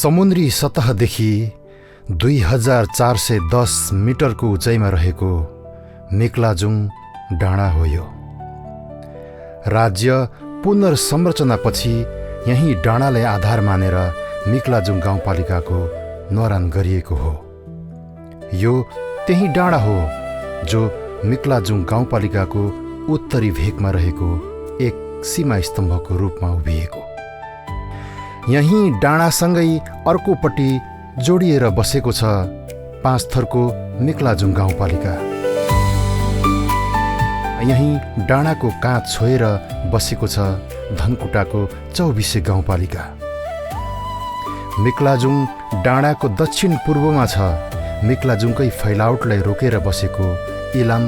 समुद्री सतहदेखि 2410 मिटरको उचाइमा रहेको मिक्लाजुङ डाँडा हो यो। राज्य पुनर्संरचनापछि यही डाँडालाई आधार मानेर मिक्लाजुङ गाउँपालिकाको न्वारान गरिएको हो। यो त्यही डाँडा हो जो मिक्लाजुङ गाउँपालिकाको उत्तरी भेकमा रहेको एक सीमा स्तम्भको रूपमा उभिएको। यही डाँडासँगै अर्कोपट्टि जोडिएर बसेको छ पाँचथरको मिक्लाजुङ गाउँपालिका। यही डाँडाको काँध छोएर बसेको छ धनकुटाको 24 गाउँपालिका। मिक्लाजुङ डाँडाको दक्षिण पूर्वमा छ मिक्लाजुङकै फैलावटलाई रोकेर बसेको इलाम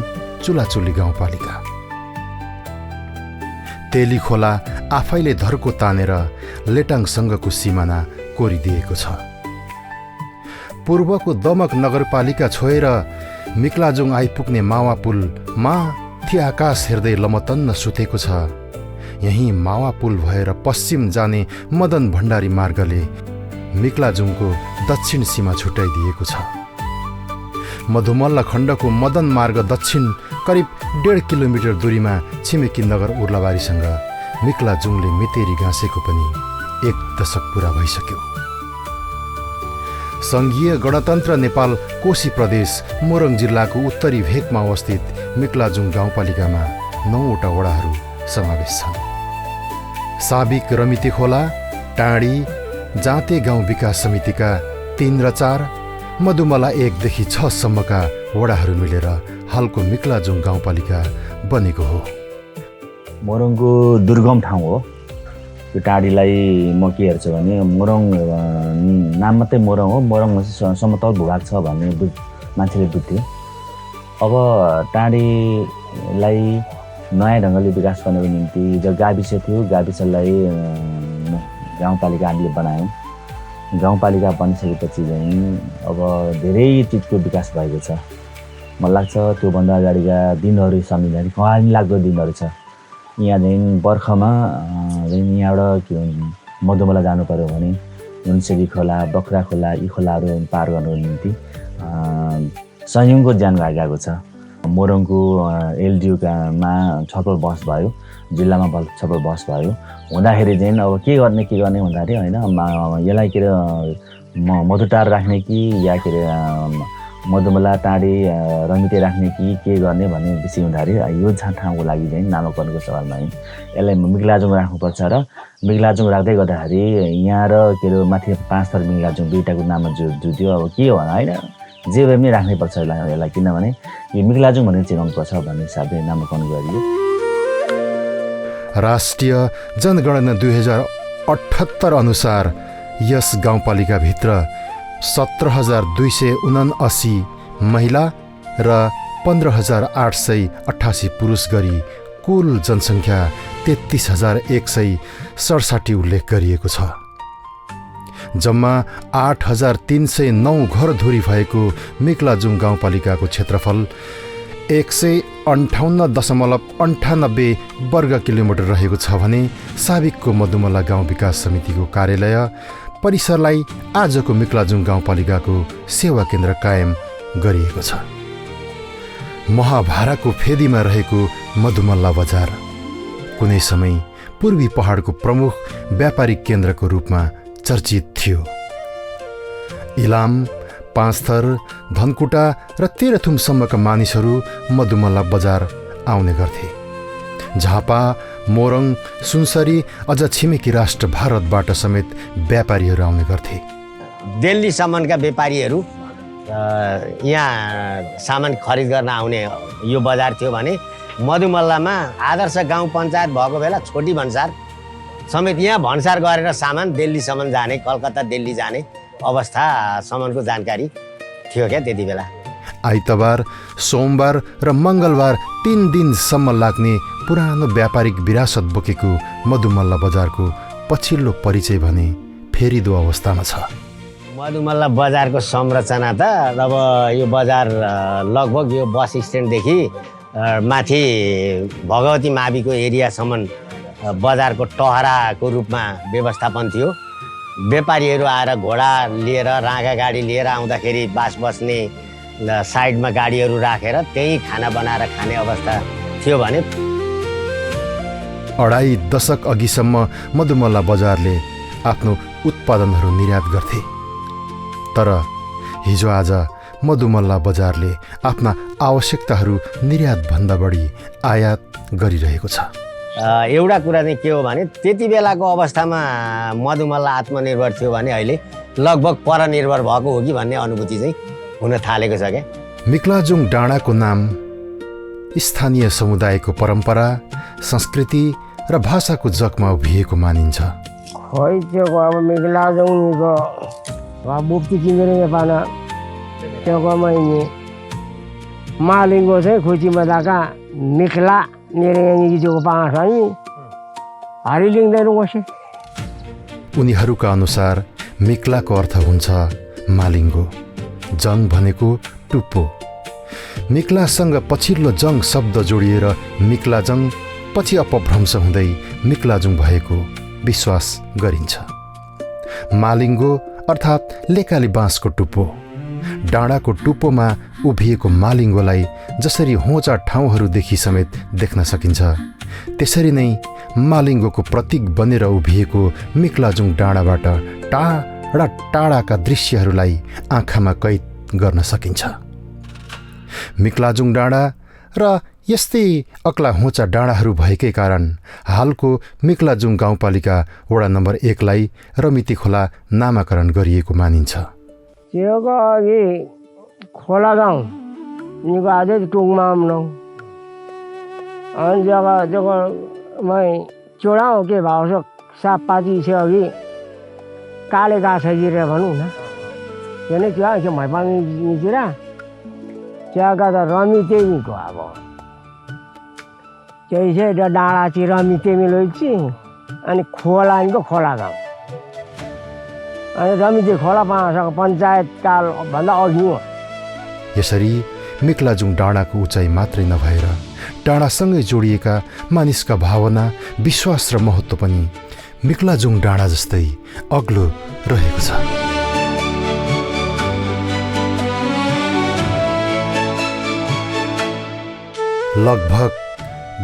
चुलाचुली गाउँपालिका। तेली खोला आफैले धर्को तानेर लेटाङसँगको सिमाना कोरिदिएको छ। पूर्वको दमक नगरपालिका छोएर मिक्लाजुङ आइपुग्ने मावा पुल माथि आकाश हेर्दै लमतन्न सुतेको छ। यही मावा पुल भएर पश्चिम जाने मदन भण्डारी मार्गले मिक्लाजुङको दक्षिण सीमा छुट्याइदिएको छ। मधुमल्ल खण्डको मदन मार्ग दक्षिण करिब 1.5 किलोमिटर दूरीमा छिमेकी नगर उर्लाबारीसँग मिक्लाजुङले मितेरी गाँसेको पनि 1 दशक पुरा भइसक्यो। सङ्घीय गणतन्त्र नेपाल कोशी प्रदेश मोरङ जिल्लाको उत्तरी भेकमा अवस्थित मिक्लाजुङ गाउँपालिकामा 9वटा वडाहरू समावेश छन्। साबिक रमिते खोला, टाँडी, जाँते गाउँ विकास समितिका 3 र 4, मधुमला 1 देखि 6 सम्मका वडाहरू मिलेर हालको मिक्लाजुङ गाउँपालिका बनेको हो। मोरङको दुर्गम ठाउँ हो। यो टाढीलाई म के हेर्छु भने मोरङ नाम मात्रै मोरङ हो, मोरङमा चाहिँ समतल भूभाग छ भन्ने मान्छेले बुझ्थ्यो। अब टाढीलाई नयाँ ढङ्गले विकास गर्नको निम्ति जो गाविस थियो, गाविसलाई गाउँपालिका हामीले बनायौँ। गाउँपालिका बनिसकेपछि चाहिँ अब धेरै चिजको विकास भएको छ। मलाई लाग्छ त्योभन्दा अगाडिका दिनहरू सम्झिँदाखेरि कहानी लाग्दो दिनहरू छ। यहाँ चाहिँ बर्खामा यहाँबाट के भन्छ मधुमला जानु पऱ्यो भने नुनसेरी खोला, बख्रा खोला, यी खोलाहरू पार गर्नको निम्ति संयमको ज्यान गएको छ। मोरङको एलडिओमा छलफल बहस भयो, जिल्लामा छलफल बहस भयो हुँदाखेरि चाहिँ अब के गर्ने भन्दाखेरि होइन यसलाई के अरे मधुटार राख्ने कि या के अरे मधुमला, टाँडी, रमिते राख्ने कि के गर्ने भन्ने विषय हुँदाखेरि यो ठाउँको लागि चाहिँ नामाकरणको सवालमा यसलाई मिक्लाजुङ राख्नुपर्छ र मिक्लाजुङ राख्दै गर्दाखेरि यहाँ र के अरे माथि 5 थर मिक्लाजुङ दुईटाको नाममा जुट्यो। अब के हो भने होइन जे भए पनि राख्नैपर्छ यसलाई, किनभने यो मिक्लाजुङ भनेर चिनाउनुपर्छ भन्ने हिसाबले नामाकरण गरियो। राष्ट्रिय जनगणना 2078 अनुसार यस गाउँपालिकाभित्र 17,279 महिला र 15,888 पुरुष गरी कुल जनसङ्ख्या 33,167 उल्लेख गरिएको छ। जम्मा 8,309 घरधुरी भएको मिक्लाजुङ गाउँपालिकाको क्षेत्रफल 158.98 वर्ग किलोमिटर रहेको छ भने साबिकको मधुमला गाउँ विकास समितिको कार्यालय परिसरलाई आजको मिक्लाजुङ गाउँपालिकाको सेवा केन्द्र कायम गरिएको छ। महाभारतको फेदीमा रहेको मधुमल्ला बजार कुनै समय पूर्वी पहाडको प्रमुख व्यापारिक केन्द्रको रूपमा चर्चित थियो। इलाम, पाँचथर, धनकुटा र तेह्रथुमसम्मका मानिसहरू मधुमल्ला बजार आउने गर्थे। झापा, मोरङ, सुनसरी अझ छिमेकी राष्ट्र भारतबाट समेत व्यापारीहरू आउने गर्थे। दिल्लीसम्मका व्यापारीहरू यहाँ सामान खरिद गर्न आउने यो बजार थियो भने मधुमल्लामा आदर्श गाउँ पञ्चायत भएको बेला छोटी भन्सार समेत यहाँ भन्सार गरेर सामान दिल्लीसम्म जाने, कलकत्ता दिल्ली जाने अवस्थासम्मको जानकारी थियो क्या त्यति बेला। आइतबार, सोमबार र मङ्गलबार 3 दिनसम्म लाग्ने पुरानो व्यापारिक विरासत बोकेको मधुमल्ला बजारको पछिल्लो परिचय भने फेरिदो अवस्थामा छ। मधुमल्ला बजारको संरचना त अब यो बजार लगभग यो बस स्ट्यान्डदेखि माथि भगवती माविको एरियासम्म बजारको टहराको रूपमा व्यवस्थापन थियो। व्यापारीहरू आएर घोडा लिएर राँगा गाडी लिएर आउँदाखेरि बास बस्ने साइडमा गाडीहरू राखेर त्यही खाना बनाएर खाने अवस्था थियो भने 2.5 दशक अघिसम्म मधुमल्ला बजारले आफ्नो उत्पादनहरू निर्यात गर्थे। तर हिजो आज मधुमल्ला बजारले आफ्ना आवश्यकताहरू निर्यातभन्दा बढी आयात गरिरहेको छ। एउटा कुरा चाहिँ के हो भने त्यति बेलाको अवस्थामा मधुमल्ला आत्मनिर्भर थियो भने अहिले लगभग परनिर्भर भएको हो कि भन्ने अनुभूति चाहिँ हुन थालेको छ क्या। मिक्लाजुङ डाँडाको नाम स्थानीय समुदायको परम्परा, संस्कृति र भाषाको जगमा उभिएको मानिन्छ। खोइ त्यो अब मिक्लाजुङको बुप्ती किनेर पाना त्यो मैले मालिङ्गो चाहिँ खुसीमा दाका मिक्ला निरेङ्गीको पाँच है हरिलिङ्दैन कसै। उनीहरूका अनुसार मिक्लाको अर्थ हुन्छ मालिङ्गो, जङ भनेको टुप्पो। मिक्लासँग पछिल्लो जङ शब्द जोडिएर मिक्लाजङ पछि अपभ्रंश हुँदै मिक्लाजुङ भएको विश्वास गरिन्छ। मालिङ्गो अर्थात् लेकाली बाँसको टुप्पो। डाँडाको टुप्पोमा उभिएको मालिङ्गोलाई जसरी होचा ठाउँहरूदेखि समेत देख्न सकिन्छ, त्यसरी नै मालिङ्गोको प्रतीक बनेर उभिएको मिक्लाजुङ डाँडाबाट टाढा टाढाका दृश्यहरूलाई आँखामा कैद गर्न सकिन्छ। मिक्लाजुङ डाँडा र यस्तै अग्ला होचा डाँडाहरू भएकै कारण हालको मिक्लाजुङ गाउँपालिका वडा नम्बर 1 लाई रमिती खोला नामाकरण गरिएको मानिन्छ। त्योको अघि खोला गाउँ निको आजै टुङमा आउनु अनि जग्गा जग्गा मै चोडा हो के भाव छ सापपाती छ अघि काले गाछ गिरेर भनौँ न त्यो नै क्या के मैपानी नितिर त्यहाँका त रमितेमीको अब त्यही चाहिँ डाँडा चाहिँ रमितेमी लैची अनि खोलाको खोला गाउँ अनि रमिते खोला पासँग पञ्चायत कालभन्दा अघि हो। यसरी मिक्लाजुङ डाँडाको उचाइ मात्रै नभएर डाँडासँगै जोडिएका मानिसका भावना, विश्वास र महत्त्व पनि मिक्लाजुङ डाँडा जस्तै अग्लो रहेको छ। लगभग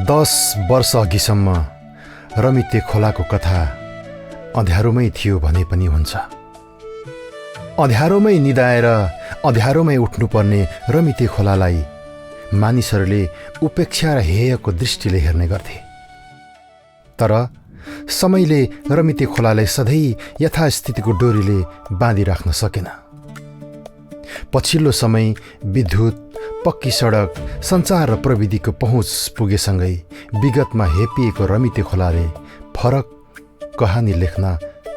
10 वर्ष अघिसम्म रमिते खोलाको कथा अँध्यारोमै थियो भने पनि हुन्छ। अँध्यारोमै निदाएर अँध्यारोमै उठ्नुपर्ने रमिते खोलालाई मानिसहरूले उपेक्षा र हेयको दृष्टिले हेर्ने गर्थे। तर समयले रमिते खोलालाई सधैँ यथास्थितिको डोरीले बाँधिराख्न सकेन। पछिल्लो समय विद्युत, पक्की सडक, सञ्चार र प्रविधिको पहुँच पुगेसँगै विगतमा हेपिएको रमिते खोलाले फरक कहानी लेख्न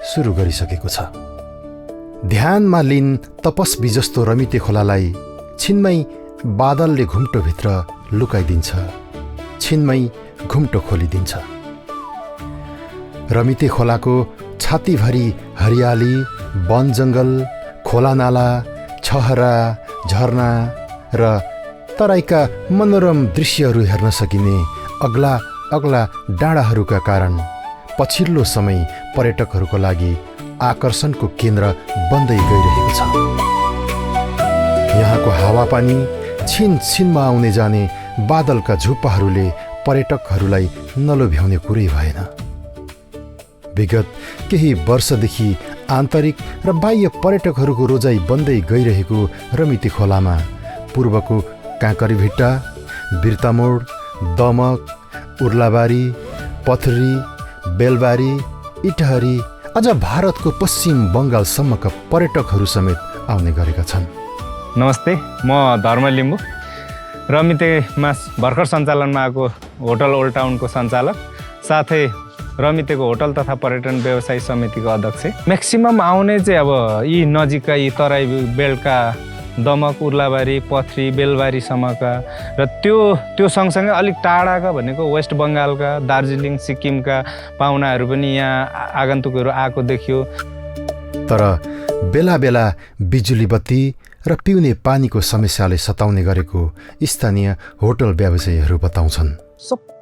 सुरु गरिसकेको छ। ध्यानमा लिन तपस्वी जस्तो रमिते खोलालाई छिनमै बादलले घुम्टोभित्र लुकाइदिन्छ, छिनमै घुम्टो खोलिदिन्छ। रमिते खोलाको छातीभरि हरियाली, वन जङ्गल, खोलानाला, छहरा, झरना र तराईका मनोरम दृश्यहरू हेर्न सकिने अग्ला अग्ला डाँडाहरूका कारण पछिल्लो समय पर्यटकहरूको लागि आकर्षणको केन्द्र बन्दै गइरहेको छ। यहाँको हावापानी, छिन छिनमा आउने जाने बादलका झुप्पाहरूले पर्यटकहरूलाई नलोभ्याउने कुरै भएन। विगत केही वर्षदेखि आन्तरिक र बाह्य पर्यटकहरूको रोजाइ बन्दै गइरहेको रमिते खोलामा पूर्वको काँकरीभिट्टा, बिर्तामोड, दमक, उर्लाबारी, पथरी, बेलबारी, इटहरी, अझ भारतको पश्चिम बङ्गालसम्मका पर्यटकहरू समेत आउने गरेका छन्। नमस्ते, म धर्म लिम्बू, रमितेमा भर्खर सञ्चालनमा आएको होटल ओल्ड टाउनको सञ्चालक, साथै रमितेको होटल तथा पर्यटन व्यवसाय समितिको अध्यक्ष। म्याक्सिमम आउने चाहिँ अब यी नजिकका यी तराई बेल्टका दमक, उर्लाबारी, पथरी, बेलबारीसम्मका र त्यो सँगसँगै अलिक टाढाका भनेको वेस्ट बङ्गालका, दार्जिलिङ, सिक्किमका पाहुनाहरू पनि यहाँ आगन्तुकहरू आएको देखियो। तर बेला बेला बिजुली बत्ती र पिउने पानीको समस्याले सताउने गरेको स्थानीय होटल व्यवसायीहरू बताउँछन्।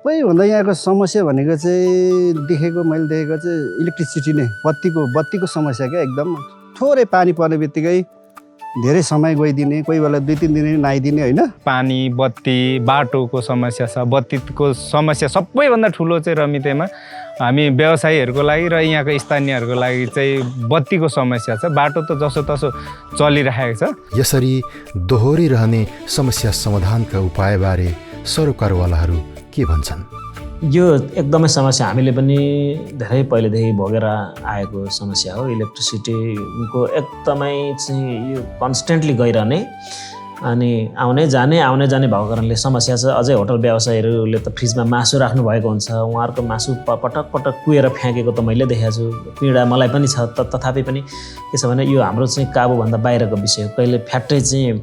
सबैभन्दा यहाँको समस्या भनेको चाहिँ मैले देखेको चाहिँ इलेक्ट्रिसिटी नै बत्तीको समस्या क्या एकदम थोरै पानी पर्ने बित्तिकै धेरै समय गइदिने कोही बेला 2-3 दिन नआइदिने होइन पानी बत्ती बाटोको समस्या छ बत्तीको समस्या सबैभन्दा ठुलो चाहिँ रमितेमा हामी व्यवसायीहरूको लागि र यहाँको स्थानीयहरूको लागि चाहिँ बत्तीको समस्या छ बाटो त जसोतसो चलिरहेको छ यसरी दोहोरिरहने समस्या समाधानका उपायबारे सरोकारवालाहरू के भन्छन् यो एकदमै समस्या हामीले पनि धेरै पहिलेदेखि भोगेर आएको समस्या हो इलेक्ट्रिसिटीको एकदमै चाहिँ यो कन्स्टेन्टली गइरहने अनि आउने जाने भएको कारणले समस्या छ अझै होटल व्यवसायीहरूले त फ्रिजमा मासु राख्नु भएको हुन्छ उहाँहरूको मासु पटक कुएर फ्याँकेको त मैले देखेको छु पीडा मलाई पनि छ तथापि पनि के छ भने यो हाम्रो चाहिँ काबुभन्दा बाहिरको विषय हो कहिले फ्याक्ट्री चाहिँ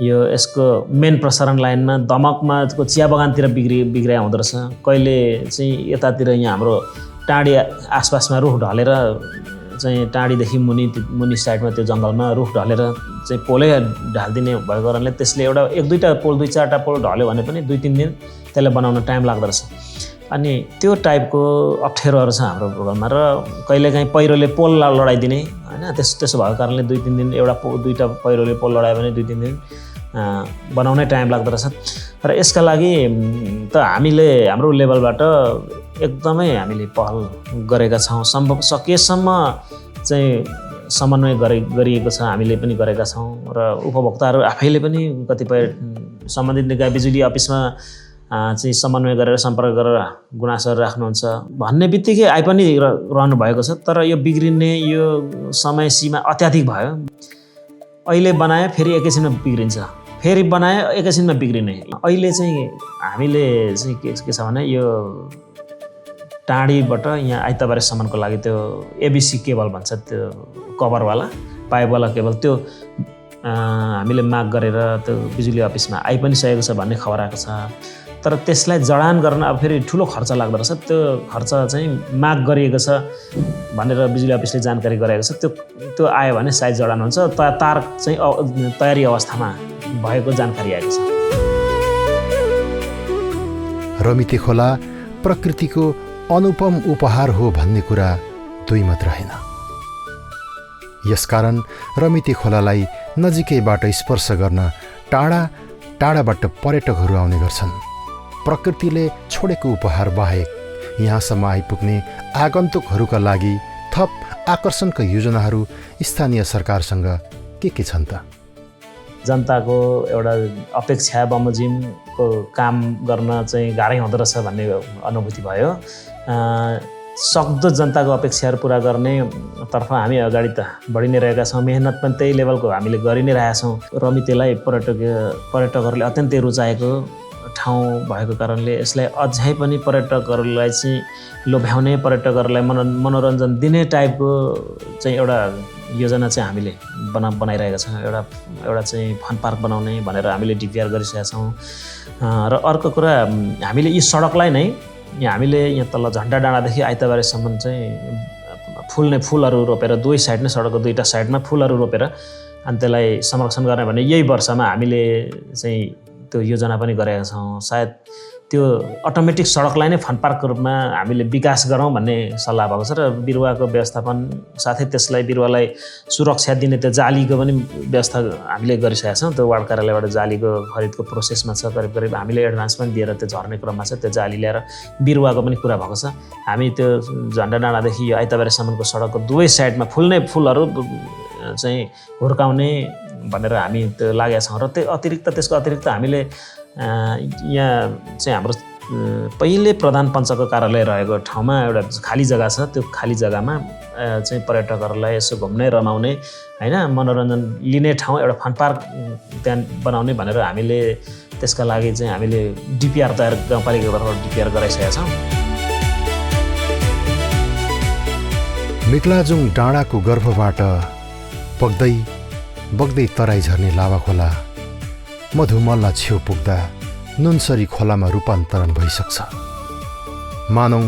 यो यसको मेन प्रसारण लाइनमा दमकमा चिया बगानतिर बिग्रिया हुँदो रहेछ कहिले चाहिँ यतातिर यहाँ हाम्रो टाढी आसपासमा रुख ढलेर चाहिँ टाढीदेखि मुनि साइडमा त्यो जङ्गलमा रुख ढलेर चाहिँ पोलै ढालिदिने भएको कारणले त्यसले एउटा 1-2टा पोल 2-4टा पोल ढल्यो भने पनि 2-3 दिन त्यसलाई बनाउन टाइम लाग्दो रहेछ अनि त्यो टाइपको अप्ठ्यारोहरू छ हाम्रो भूगोलमा र कहिलेकाहीँ पहिरोले पोल लडाइदिने होइन त्यसो भएको कारणले 2-3 दिन एउटा 2टा पहिरोले पोल लडायो भने 2-3 दिन बनाउनै टाइम लाग्दो रहेछ र यसका लागि त हामीले हाम्रो लेभलबाट एकदमै हामीले पहल गरेका छौँ सम्भव सकेसम्म चाहिँ समन्वय गरिएको छ हामीले पनि गरेका छौँ र उपभोक्ताहरू आफैले पनि कतिपय सम्बन्धित निकाय बिजुली अफिसमा चाहिँ समन्वय गरेर सम्पर्क गरेर गुनासोहरू राख्नुहुन्छ भन्ने बित्तिकै पनि रहनु भएको छ तर यो बिग्रिने यो समय सीमा अत्याधिक भयो अहिले बनायो फेरि एकैछिनमा बिग्रिन्छ फेरि बनायो एकैछिनमा बिग्रिने अहिले चाहिँ हामीले चाहिँ के छ भने यो टाढीबाट यहाँ आइतबारेसम्मको लागि त्यो एबिसी केबल भन्छ त्यो कभरवाला पाइपवाला केबल त्यो हामीले माग गरेर त्यो बिजुली अफिसमा पनि सकेको छ भन्ने खबर आएको छ तर त्यसलाई जडान गर्न अब फेरि ठुलो खर्च लाग्दो रहेछ त्यो खर्च चाहिँ माग गरिएको छ भनेर बिजुली अफिसले जानकारी गराएको छ त्यो आयो भने सायद जडान हुन्छ तार चाहिँ तयारी अवस्थामा भएको जानकारी आएको छ रमिते खोला प्रकृतिको अनुपम उपहार हो भन्ने कुरा दुई मत रहेन यसकारण रमिते खोलालाई नजिकैबाट स्पर्श गर्न टाढाबाट पर्यटकहरू आउने गर्छन् प्रकृतिले छोडेको उपहार बाहेक यहाँसम्म आइपुग्ने आगन्तुकहरूका लागि थप आकर्षणका योजनाहरू स्थानीय सरकारसँग के छन् त जनताको एउटा अपेक्षा बमोजिमको काम गर्न चाहिँ गाह्रै हुँदो रहेछ भन्ने अनुभूति भयो सक्दो जनताको अपेक्षाहरू पुरा गर्ने तर्फ हामी अगाडि त बढी नै रहेका छौँ मेहनत पनि त्यही लेभलको हामीले गरि नै रहेका छौँ रमितेलाई पर्यटकहरूले अत्यन्तै रुचाएको ठाउँ भएको कारणले यसलाई अझै पनि पर्यटकहरूलाई चाहिँ लोभ्याउने पर्यटकहरूलाई मनोरञ्जन दिने टाइपको चाहिँ एउटा योजना चाहिँ हामीले बनाइरहेका छौँ एउटा चाहिँ फन पार्क बनाउने भनेर हामीले डिपिआर गरिसकेका छौँ र अर्को कुरा हामीले यी सडकलाई नै हामीले यहाँ तल झन्डा डाँडादेखि आइतबारेसम्म चाहिँ फुलहरू रोपेर दुवै साइड नै सडकको 2टा साइडमा फुलहरू रोपेर अनि त्यसलाई संरक्षण गर्ने भने यही वर्षमा हामीले चाहिँ त्यो योजना पनि गरेका छौँ सायद त्यो अटोमेटिक सडकलाई नै फन पार्कको रूपमा हामीले विकास गरौँ भन्ने सल्लाह भएको छ र बिरुवाको व्यवस्थापन साथै त्यसलाई बिरुवालाई सुरक्षा दिने त्यो जालीको पनि व्यवस्था हामीले गरिसकेका छौँ त्यो वार्ड कार्यालयबाट जालीको खरिदको प्रोसेसमा छ करिब हामीले एडभान्स पनि दिएर त्यो झर्ने क्रममा छ त्यो जाली ल्याएर बिरुवाको पनि कुरा भएको छ हामी त्यो झन्डा डाँडादेखि यो आइतबारेसम्मको सडकको दुवै साइडमा फुलहरू चाहिँ हुर्काउने भनेर हामी त्यो लागेका छौँ र त्यसको अतिरिक्त हामीले यहाँ चाहिँ हाम्रो पहिले प्रधान पञ्चको कार्यालय रहेको ठाउँमा एउटा खाली जग्गा छ त्यो खाली जग्गामा चाहिँ पर्यटकहरूलाई यसो घुम्ने रमाउने होइन मनोरञ्जन लिने ठाउँ एउटा फन पार्क त्यहाँ बनाउने भनेर हामीले त्यसका लागि चाहिँ हामीले डिपिआर गाउँपालिकाबाट डिपिआर गराइसकेका छौँ मिक्लाजुङ डाँडाको गर्भबाट बग्दै तराई झर्ने लावा खोला मधुमल्ला छेउ पुग्दा नुनसरी खोलामा रूपान्तरण भइसक्छ मानौ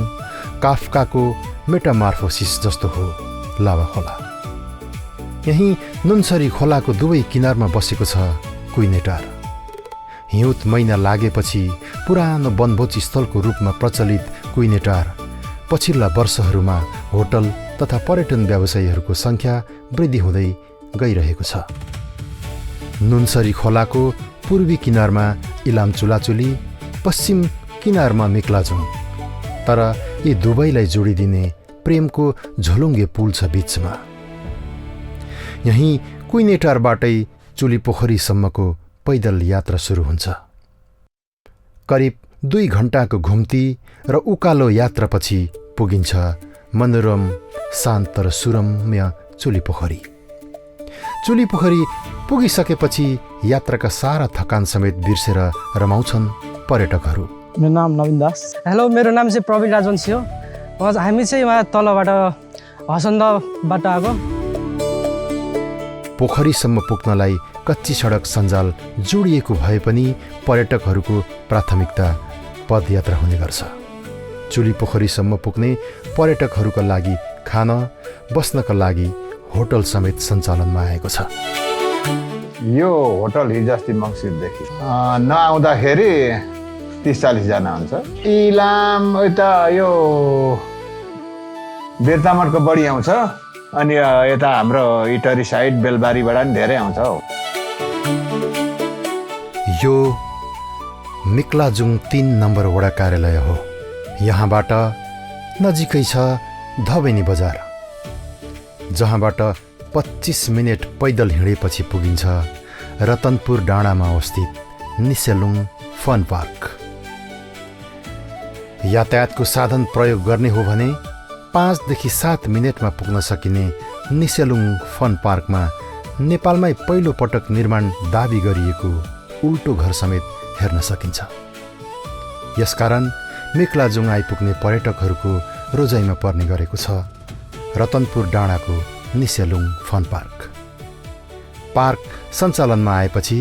काफ्काको मेटामार्फोसिस जस्तो हो लावा खोला यही नुनसरी खोलाको दुवै किनारमा बसेको छ कुइनेटार हिउँद महिना लागेपछि पुरानो वनभोज स्थलको रूपमा प्रचलित कुइनेटार पछिल्ला वर्षहरूमा होटल तथा पर्यटन व्यवसायीहरूको सङ्ख्या वृद्धि हुँदै गइरहेको छ। नुनसरी खोलाको पूर्वी किनारमा इलाम चुलाचुली, पश्चिम किनारमा मिक्लाजुङ, तर यी दुवैलाई जोडिदिने प्रेमको झोलुङ्गे पुल छ बीचमा। यहीँ कुइनेटारबाटै चुलीपोखरीसम्मको पैदल यात्रा सुरु हुन्छ। करिब 2 घण्टाको घुम्ती र उकालो यात्रापछि पुगिन्छ मनोरम, शान्त र सुरम्य चुलीपोखरी। चुलीपोखरी पुगिसकेपछि यात्राका सारा थकान समेत बिर्सेर रमाउँछन् पर्यटकहरू। मेरो नाम नवीन दास। हेलो, मेरो नाम चाहिँ प्रवीण राजवंशी हो। हामी चाहिँ यहाँ तलबाट हसन्दबाट आएको। पोखरीसम्म पुग्नलाई कच्ची सडक सञ्जाल जोडिएको भए पनि पर्यटकहरूको प्राथमिकता पदयात्रा हुने गर्छ। चुलीपोखरीसम्म पुग्ने पर्यटकहरूका लागि खान बस्नका लागि होटल समेत सञ्चालनमा आएको छ। यो होटल हिजोअस्ति मङ्सिरदेखि नआउँदाखेरि 30-40 जना हुन्छ। इलाम यता यो बेरतामटको बढी आउँछ, अनि यता हाम्रो इटरी साइड बेलबारीबाट पनि धेरै आउँछ हौ। यो मिक्लाजुङ 3 नम्बर वडा कार्यालय हो। यहाँबाट नजिकै छ धबेनी बजार, जहाँबाट 25 मिनेट पैदल हिँडेपछि पुगिन्छ रतनपुर डाँडामा अवस्थित निसेलुङ फन पार्क। यातायातको साधन प्रयोग गर्ने हो भने 5 देखि 7 मिनेटमा पुग्न सकिने निसेलुङ फन पार्कमा नेपालमै पहिलो पटक निर्माण दाबी गरिएको उल्टो घर समेत हेर्न सकिन्छ। यसकारण मिक्लाजुङ आइपुग्ने पर्यटकहरूको रोजाइमा पर्ने गरेको छ रतनपुर डाँडाको निसेलुङ फन पार्क। पार्क सञ्चालनमा आएपछि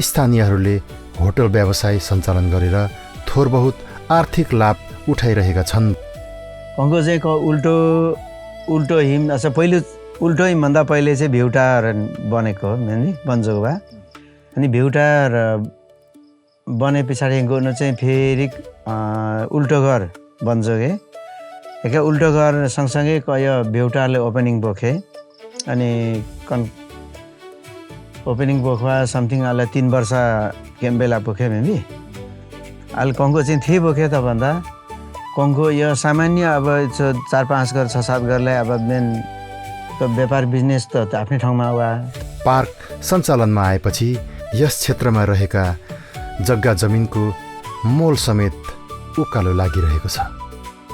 स्थानीयहरूले होटल व्यवसाय सञ्चालन गरेर थोर बहुत आर्थिक लाभ उठाइरहेका छन्। कङ्गो चाहिँ उल्टो हिम पहिलो उल्टो हिमभन्दा पहिले चाहिँ भ्युटार बनेको हो मेनली बन्जोगवा। अनि भ्युटार बने पछाडि गर्नु चाहिँ फेरि उल्टो घर बन्जोगे। एक उल्टो घर सँगसँगै यो भ्युटारले ओपनिङ बोके। अनि ओपनिङ बोक्वा समथिङ अहिले 3 वर्ष केम्बेला बोके मेबी। अहिले कङ्गो चाहिँ थिए बोके त भन्दा कङ्गो यो सामान्य अब 4-5 घर 6-7 घरलाई अब मेन त व्यापार बिजनेस त आफ्नै ठाउँमा वा। पार्क सञ्चालनमा आएपछि यस क्षेत्रमा रहेका जग्गा जमिनको मोल समेत उकालो लागिरहेको छ।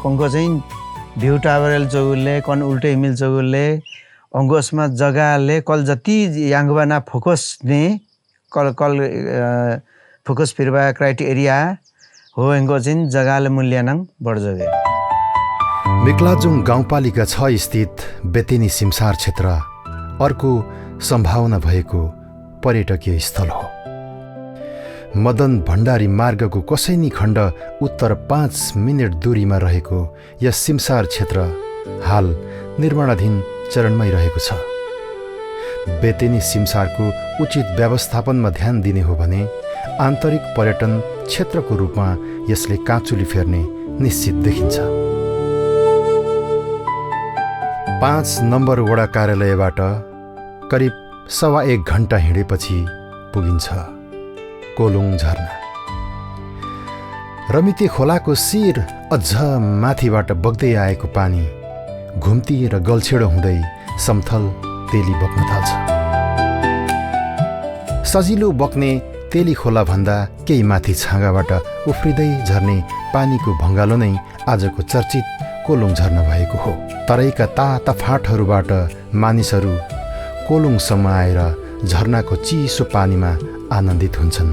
कङ्गो चाहिँ भ्यू टावरल चौगुलले कन उल्टे हिमिल चौगुलले अङ्गोसमा जग्गाले कल जति याङ्गवाना फोकस ने कल फोकस फिरबा क्राइटेरिया हो एङ्गो चाहिँ जग्गाले मूल्याङ्कन बढ्जगे। मिक्लाजुङ गाउँपालिका 6 स्थित बेतेनी सिमसार क्षेत्र अर्को सम्भावना भएको पर्यटकीय स्थल हो। मदन भण्डारी मार्गको कसैनी खण्ड उत्तर 5 मिनेट दूरीमा रहेको यस सिमसार क्षेत्र हाल निर्माणाधीन चरणमै रहेको छ। बेतेनी सिमसारको उचित व्यवस्थापनमा ध्यान दिने हो भने आन्तरिक पर्यटन क्षेत्रको रूपमा यसले काँचुली फेर्ने निश्चित देखिन्छ। 5 नम्बर वडा कार्यालयबाट करिब 1.25 घण्टा हिँडेपछि पुगिन्छ कोलुङ झरना। रमिते खोलाको शिर अझ माथिबाट बग्दै आएको पानी घुम्ती र गल्छेडो हुँदै समथल तेली बग्न थाल्छ। सजिलो बग्ने तेली खोला भन्दा केही माथि छाँगाबाट उफ्रिँदै झर्ने पानीको भङ्गालो नै आजको चर्चित कोलुङ झरना भएको हो। तराईका ताता फाँटहरूबाट मानिसहरू कोलुङसम्म आएर झरनाको चिसो पानीमा आनन्दित हुन्छन्।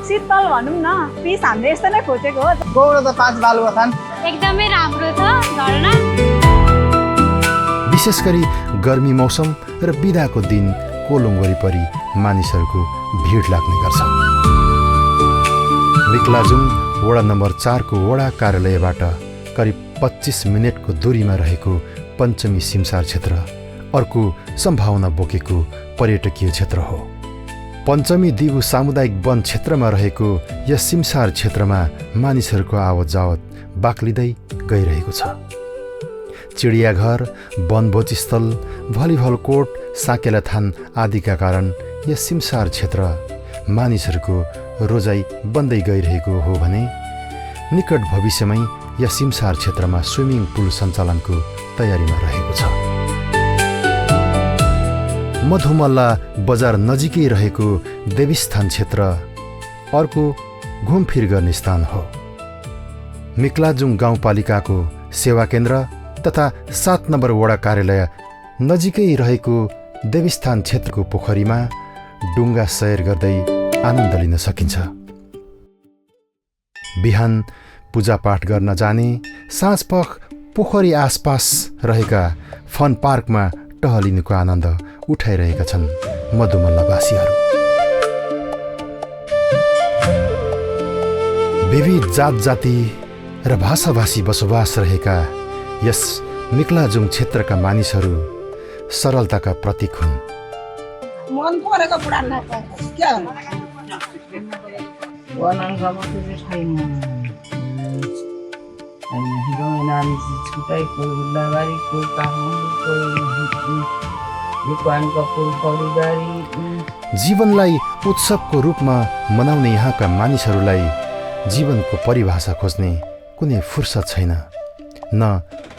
शीतल भनौँ न, पिस हामीले यस्तो नै खोजेको हो। गौर त 5 बालुवा खान एकदमै राम्रो छ झरना। विशेष गरी गर्मी मौसम र बिदाको दिन कोलुङ वरिपरि मानिसहरूको भिड लाग्ने गर्छ। मिक्लाजुङ वडा नम्बर 4 को वडा कार्यालयबाट करिब 25 मिनेटको दूरीमा रहेको पञ्चमी सिमसार क्षेत्र अर्को सम्भावना बोकेको पर्यटकीय क्षेत्र हो। पञ्चमी दिगु सामुदायिक वन क्षेत्रमा रहेको यस सिमसार क्षेत्रमा मानिसहरूको आवत जावत बाक्लिँदै गइरहेको छ। चिडियाघर, वनभोज स्थल, भलिबल कोर्ट, साकेला थान आदिका कारण यस सिमसार क्षेत्र मानिसहरूको रोजाइ बन्दै गइरहेको हो भने निकट भविष्यमै यस सिमसार क्षेत्रमा स्विमिङ पुल सञ्चालनको तयारीमा रहेको छ। मधुमल्ला बजार नजिकै रहेको देवीस्थान क्षेत्र अर्को घुमफिर गर्ने स्थान हो। मिक्लाजुङ गाउँपालिकाको सेवा केन्द्र तथा 7 नम्बर वडा कार्यालय नजिकै रहेको देवीस्थान क्षेत्रको पोखरीमा डुङ्गा सैर गर्दै आनन्द लिन सकिन्छ। बिहान पूजापाठ गर्न जाने, साँझपख पोखरी आसपास रहेका फन पार्कमा टहलिनुको आनन्द उठाइरहेका छन् मधुमल्लावासीहरू। विविध जात जाति र भाषाभाषी बसोबास रहेका यस मिक्लाजुङ क्षेत्रका मानिसहरू सरलताका प्रतीक हुन्। मन परेको बुढा क्या जीवनलाई उत्सवको रूपमा मनाउने यहाँका मानिसहरूलाई जीवनको परिभाषा खोज्ने कुनै फुर्सद छैन, न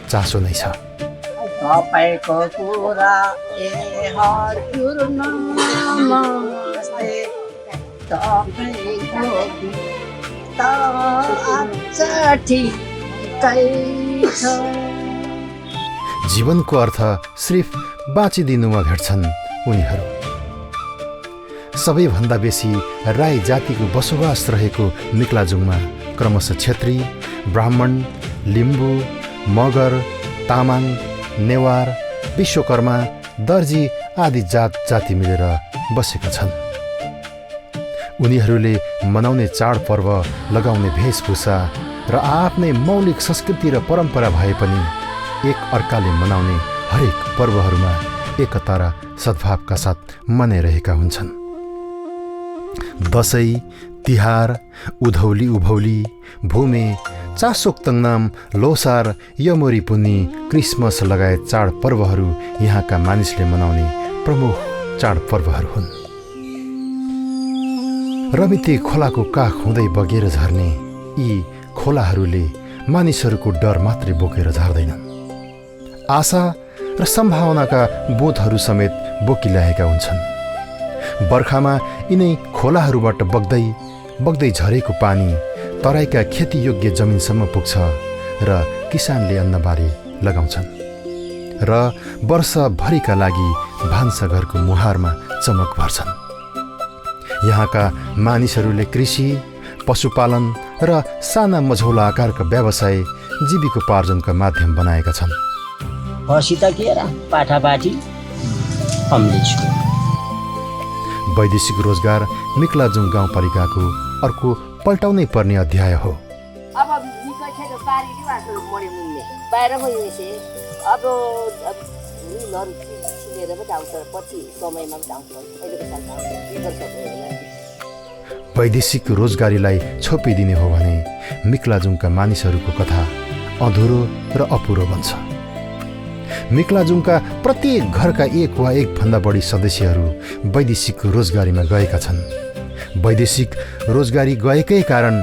चासो नै छ। तपाईँको कुरा हजुर नमस्ते, तपाईँको गीत आज ठिकै छ। जीवनको अर्थ सिर्फ बाँचिदिनुमा भेट्छन् उनीहरू। सबैभन्दा बेसी राई जातिको बसोबास रहेको मिक्लाजुङमा क्रमशः छेत्री, ब्राह्मण, लिम्बू, मगर, तामाङ, नेवार, विश्वकर्मा, दर्जी आदि जात जाति मिलेर बसेका छन्। उनीहरूले मनाउने चाडपर्व, लगाउने वेशभूषा र आफ्नै मौलिक संस्कृति र परम्परा भए पनि एक अर्काले मनाउने हरेक पर्वहरूमा एकता र सद्भावका साथ मनाइरहेका हुन्छन्। दसैँ, तिहार, उधौली उभौली, भूमे, चासोक तङनाम, लोसार, यमोरी पुन्नी, क्रिसमस लगायत चाडपर्वहरू यहाँका मानिसले मनाउने प्रमुख चाडपर्वहरू हुन्। रमिते खोलाको काख हुँदै बगेर झर्ने यी खोलाहरूले मानिसहरूको डर मात्रै बोकेर झर्दैनन्, आशा र सम्भावनाका बोधहरू समेत बोकिरहेका हुन्छन्। बर्खामा यिनै खोलाहरूबाट बग्दै बग्दै झरेको पानी तराईका खेतीयोग्य जमिनसम्म पुग्छ र किसानले अन्नबाली लगाउँछन् र वर्षभरिका लागि भान्साघरको मुहारमा चमक भर्छन्। यहाँका मानिसहरूले कृषि, पशुपालन र साना मझौला आकारका व्यवसाय जीविकोपार्जनका माध्यम बनाएका छन्। हसित के पाठापाठी वैदेशिक रोजगार मिक्लाजुङ गाउँपालिकाको अर्को पल्टाउनै पर्ने अध्याय हो। अब बाहिर अब वैदेशिक रोजगारीलाई छोपिदिने हो भने मिक्लाजुङका मानिसहरूको कथा अधुरो र अपुरो बन्छ। मिक्लाजुङका प्रत्येक घरका एक वा एकभन्दा बढी सदस्यहरू वैदेशिक रोजगारीमा गएका छन्। वैदेशिक रोजगारी गएकै कारण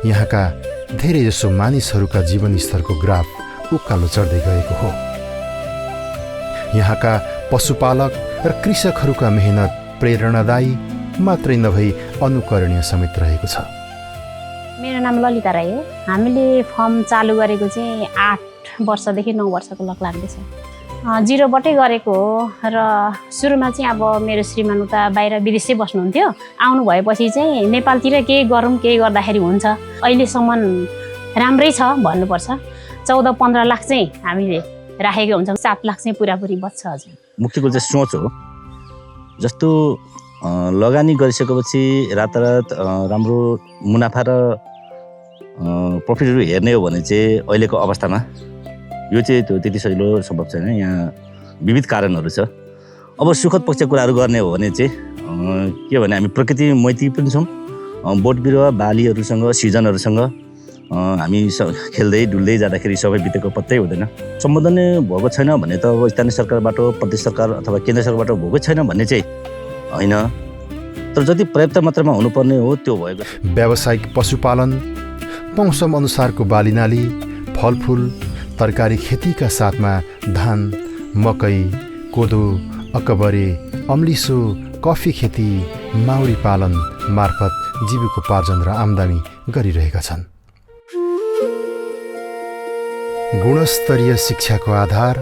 यहाँका धेरैजसो मानिसहरूका जीवनस्तरको ग्राफ उकालो चढ्दै गएको हो। यहाँका पशुपालक र कृषकहरूका मेहनत प्रेरणादायी मात्रै नभई अनुकरणीय समेत रहेको छ। मेरो नाम ललिता राई हो। हामीले फर्म चालु गरेको चाहिँ 8 वर्षदेखि 9 वर्षको लग लाग्दैछ। जिरोबाटै गरेको हो र सुरुमा चाहिँ अब मेरो श्रीमान उता बाहिर विदेशै बस्नुहुन्थ्यो। आउनु भएपछि चाहिँ नेपालतिर केही गरौँ, केही गर्दाखेरि हुन्छ। अहिलेसम्म राम्रै छ भन्नुपर्छ। 14-15 लाख चाहिँ हामीले राखेको हुन्छौँ। 7 लाख चाहिँ पुरापुरी बच्छ। हजुर, मुख्य कुरो चाहिँ सोच हो। जस्तो लगानी गरिसकेपछि रातारात राम्रो मुनाफा र प्रफिटहरू हेर्ने हो भने चाहिँ अहिलेको अवस्थामा यो चाहिँ त्यति सजिलो सम्भव छैन। यहाँ विविध कारणहरू छ। अब सुखद पक्ष कुराहरू गर्ने हो भने चाहिँ के भने हामी प्रकृति मैत्री पनि छौँ। बोट बिरुवा बालीहरूसँग सिजनहरूसँग हामी खेल्दै डुल्दै जाँदाखेरि सबै बितेको पत्तै हुँदैन। सम्बोधन भएको छैन भने त अब स्थानीय सरकारबाट, प्रदेश सरकार अथवा केन्द्र सरकारबाट भएको छैन भन्ने चाहिँ होइन, तर जति पर्याप्त मात्रामा हुनुपर्ने हो त्यो भएको। व्यावसायिक पशुपालन, मौसम अनुसारको बालीनाली, फलफुल, तरकारी खेतीका साथमा धान, मकै, कोदो, अकबरे, अम्लिसो, कफी खेती, माउरी पालन मार्फत जीविकोपार्जन र आम्दानी गरिरहेका छन्। गुणस्तरीय शिक्षाको आधार,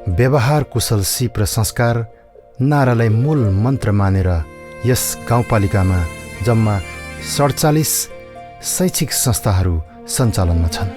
व्यवहार कुशल सिप र संस्कार नारालाई मूल मन्त्र मानेर यस गाउँपालिकामा जम्मा 47 शैक्षिक संस्थाहरू सञ्चालनमा छन्।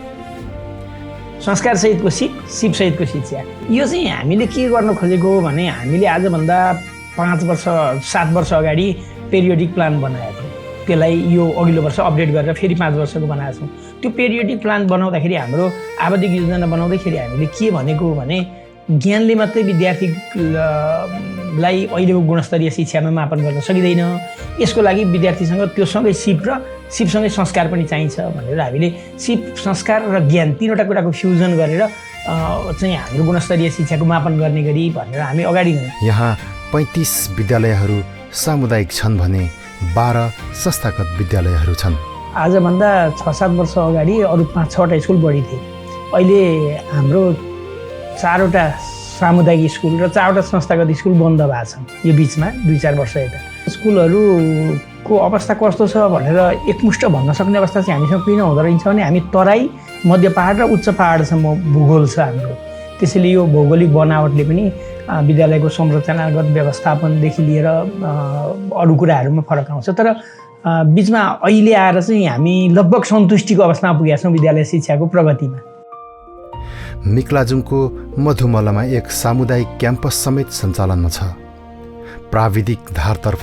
संस्कारसहितको सिप, सिपसहितको शिक्षा, यो चाहिँ हामीले के गर्न खोजेको हो भने हामीले आजभन्दा 5 वर्ष 7 वर्ष अगाडि पेरियोडिक प्लान बनाएको थियौँ। त्यसलाई यो अघिल्लो वर्ष अपडेट गरेर फेरि 5 वर्षको बनाएको छौँ। त्यो पेरियोडिक प्लान बनाउँदाखेरि हाम्रो आवधिक योजना बनाउँदाखेरि हामीले के भनेको हो भने ज्ञानले मात्रै विद्यार्थीलाई अहिलेको गुणस्तरीय शिक्षामा मापन गर्न सकिँदैन। यसको लागि विद्यार्थीसँग त्यो सँगै सिप र सिपसँगै संस्कार पनि चाहिन्छ भनेर हामीले सिप, संस्कार र ज्ञान तीनवटा कुराको फ्युजन गरेर चाहिँ हाम्रो गुणस्तरीय शिक्षाको मापन गर्ने गरी भनेर हामी अगाडि गयौँ। यहाँ 35 विद्यालयहरू सामुदायिक छन् भने 12 संस्थागत विद्यालयहरू छन्। आजभन्दा 6-7 वर्ष अगाडि अरू 5-6वटा स्कुल बढी थिए। अहिले हाम्रो 4वटा सामुदायिक स्कुल र 4वटा संस्थागत स्कुल बन्द भएको छ। यो बिचमा 2-4 वर्ष यता स्कुलहरूको अवस्था कस्तो छ भनेर एकमुष्ट भन्न सक्ने अवस्था चाहिँ हामीसँग किन हुँदो रहेछ भने हामी तराई, मध्य पहाड र उच्च पहाडसम्म भूगोल छ हाम्रो। त्यसैले यो भौगोलिक बनावटले पनि विद्यालयको संरचनागत व्यवस्थापनदेखि लिएर अरू कुराहरूमा फरक आउँछ। तर बिचमा अहिले आएर चाहिँ हामी लगभग सन्तुष्टिको अवस्थामा पुगेका छौँ विद्यालय शिक्षाको प्रगतिमा। मिक्लाजुङको मधुमलामा एक सामुदायिक क्याम्पस समेत सञ्चालनमा छ। प्राविधिक धारतर्फ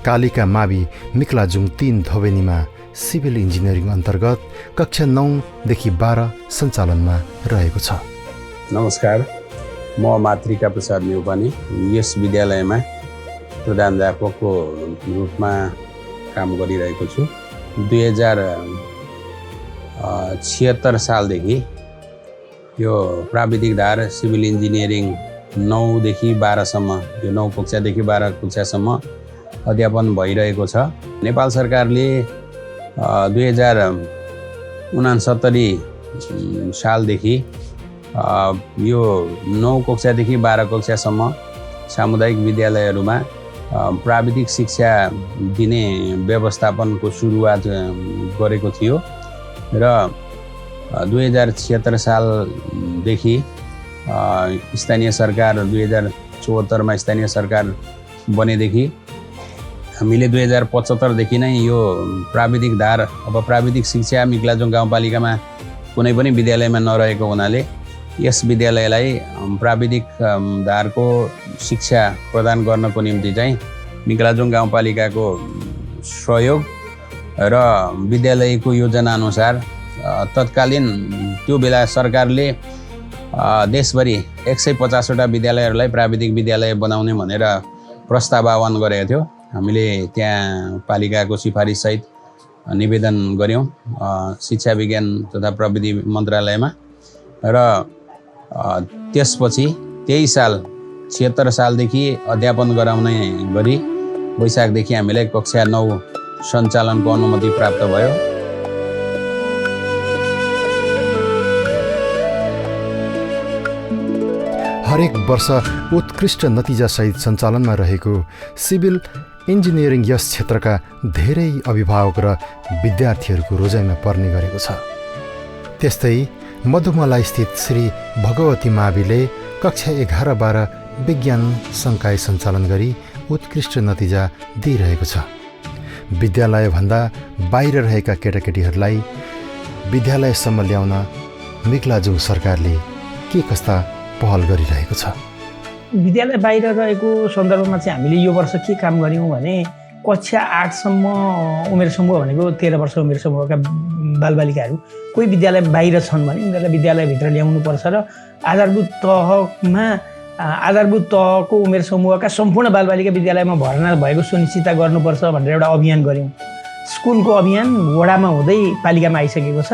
कालिका मावि मिक्लाजुङ 3 धोबेनीमा सिभिल इन्जिनियरिङ अन्तर्गत कक्षा 9देखि 12 सञ्चालनमा रहेको छ। नमस्कार, म मातृका प्रसाद न्यौपाने यस विद्यालयमा प्रधानाध्यापकको रूपमा काम गरिरहेको छु। 2076 सालदेखि यो प्राविधिक धार सिभिल इन्जिनियरिङ 9देखि 12सम्म, यो 9 कक्षादेखि 12 कक्षासम्म अध्यापन भइरहेको छ। नेपाल सरकारले 2069 सालदेखि यो 9 कक्षादेखि 12 कक्षासम्म सामुदायिक विद्यालयहरूमा प्राविधिक शिक्षा दिने व्यवस्थापनको सुरुवात गरेको थियो र 2076 सालदेखि स्थानीय सरकार 2074मा स्थानीय सरकार बनेदेखि हामीले 2075देखि नै यो प्राविधिक धार अब प्राविधिक शिक्षा मिक्लाजुङ गाउँपालिकामा कुनै पनि विद्यालयमा नरहेको हुनाले यस विद्यालयलाई प्राविधिक धारको शिक्षा प्रदान गर्नको निम्ति चाहिँ मिक्लाजुङ गाउँपालिकाको सहयोग र विद्यालयको योजना अनुसार तत्कालीन त्यो बेला सरकारले देशभरि 150वटा विद्यालयहरूलाई प्राविधिक विद्यालय बनाउने भनेर प्रस्ताव आह्वान गरेको थियो। हामीले त्यहाँ पालिकाको सिफारिससहित निवेदन गऱ्यौँ शिक्षा विज्ञान तथा प्रविधि मन्त्रालयमा र त्यसपछि त्यही साल 76 सालदेखि अध्यापन गराउने गरी वैशाखदेखि हामीलाई कक्षा 9 सञ्चालनको अनुमति प्राप्त भयो। हरेक वर्ष उत्कृष्ट नतिजासहित सञ्चालनमा रहेको सिभिल इन्जिनियरिङ यस क्षेत्रका धेरै अभिभावक र विद्यार्थीहरूको रोजाइमा पर्ने गरेको छ। त्यस्तै मधुमला स्थित श्री भगवती माविले कक्षा 11-12 विज्ञान संकाय सञ्चालन गरी उत्कृष्ट नतिजा दिइरहेको छ। विद्यालयभन्दा बाहिर रहेका केटाकेटीहरूलाई विद्यालयसम्म ल्याउन मिक्लाजुङ सरकारले के कस्ता पहल गरिरहेको छ? विद्यालय बाहिर रहेको सन्दर्भमा चाहिँ हामीले यो वर्ष के काम गऱ्यौँ भने कक्षा 8सम्म उमेर समूह भनेको 13 वर्ष उमेर समूहका बालबालिकाहरू कोही विद्यालय बाहिर छन् भने उनीहरूलाई विद्यालयभित्र ल्याउनुपर्छ र आधारभूत तहमा आधारभूत तहको उमेर समूहका सम्पूर्ण बालबालिका विद्यालयमा भर्ना भएको सुनिश्चितता गर्नुपर्छ भनेर एउटा अभियान गऱ्यौँ। स्कुलको अभियान वडामा हुँदै पालिकामा आइसकेको छ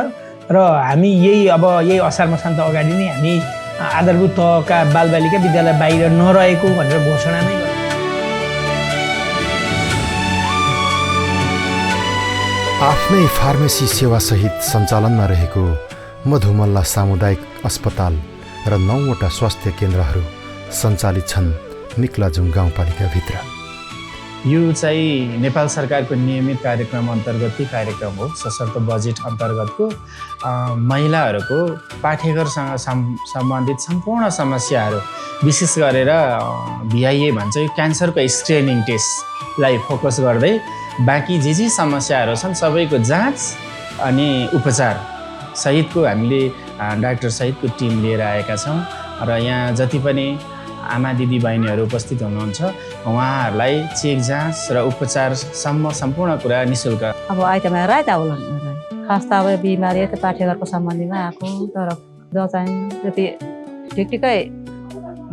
र हामी यही असार मसान्त अगाडि नै हामी आधारभूत तहका बालबालिका विद्यालय बाहिर नरहेको भनेर घोषणा नै गर्छौँ। आफ्नै फार्मेसी सेवासहित सञ्चालनमा रहेको मधुमल्ला सामुदायिक अस्पताल र 9वटा स्वास्थ्य केन्द्रहरू सञ्चालित छन् मिक्लाजुङ गाउँपालिकाभित्र। यो चाहिँ नेपाल सरकारको नियमित कार्यक्रम अन्तर्गतकै कार्यक्रम हो। सशक्त बजेट अन्तर्गतको महिलाहरूको पाठ्यघरसँग सम्बन्धित सम्पूर्ण समस्याहरू, विशेष गरेर VIA भन्छ यो क्यान्सरको स्क्रिनिङ टेस्टलाई फोकस गर्दै बाँकी जे समस्याहरू छन् सबैको जाँच अनि उपचार सहितको हामीले डाक्टर सहितको टिम लिएर आएका छौँ र यहाँ जति पनि आमा दिदी बहिनीहरू उपस्थित हुनुहुन्छ उहाँहरूलाई चेक जाँच र उपचारसम्म सम्पूर्ण कुरा निःशुल्क। अब आइतबार रात आउला खास त अब बिमारी त पाठ्यघरको सम्बन्धीमा आएको तर जो चाहिँ त्यति ठिकै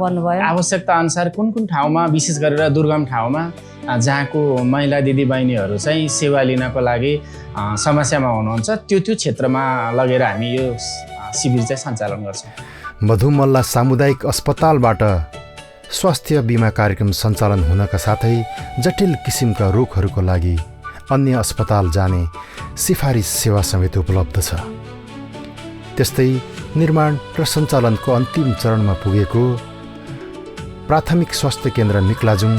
भन्नुभयो। आवश्यकता अनुसार कुन ठाउँमा विशेष गरेर दुर्गम ठाउँमा जहाँको महिला दिदी बहिनीहरू चाहिँ सेवा लिनको लागि समस्यामा हुनुहुन्छ त्यो क्षेत्रमा लगेर हामी यो शिविर चाहिँ सञ्चालन गर्छौँ। मधुमल्ला सामुदायिक अस्पतालबाट स्वास्थ्य बिमा कार्यक्रम सञ्चालन हुनका साथै जटिल किसिमका रोगहरूको लागि अन्य अस्पताल जाने सिफारिस सेवा समेत उपलब्ध छ। त्यस्तै निर्माण र सञ्चालनको अन्तिम चरणमा पुगेको प्राथमिक स्वास्थ्य केन्द्र मिक्लाजुङ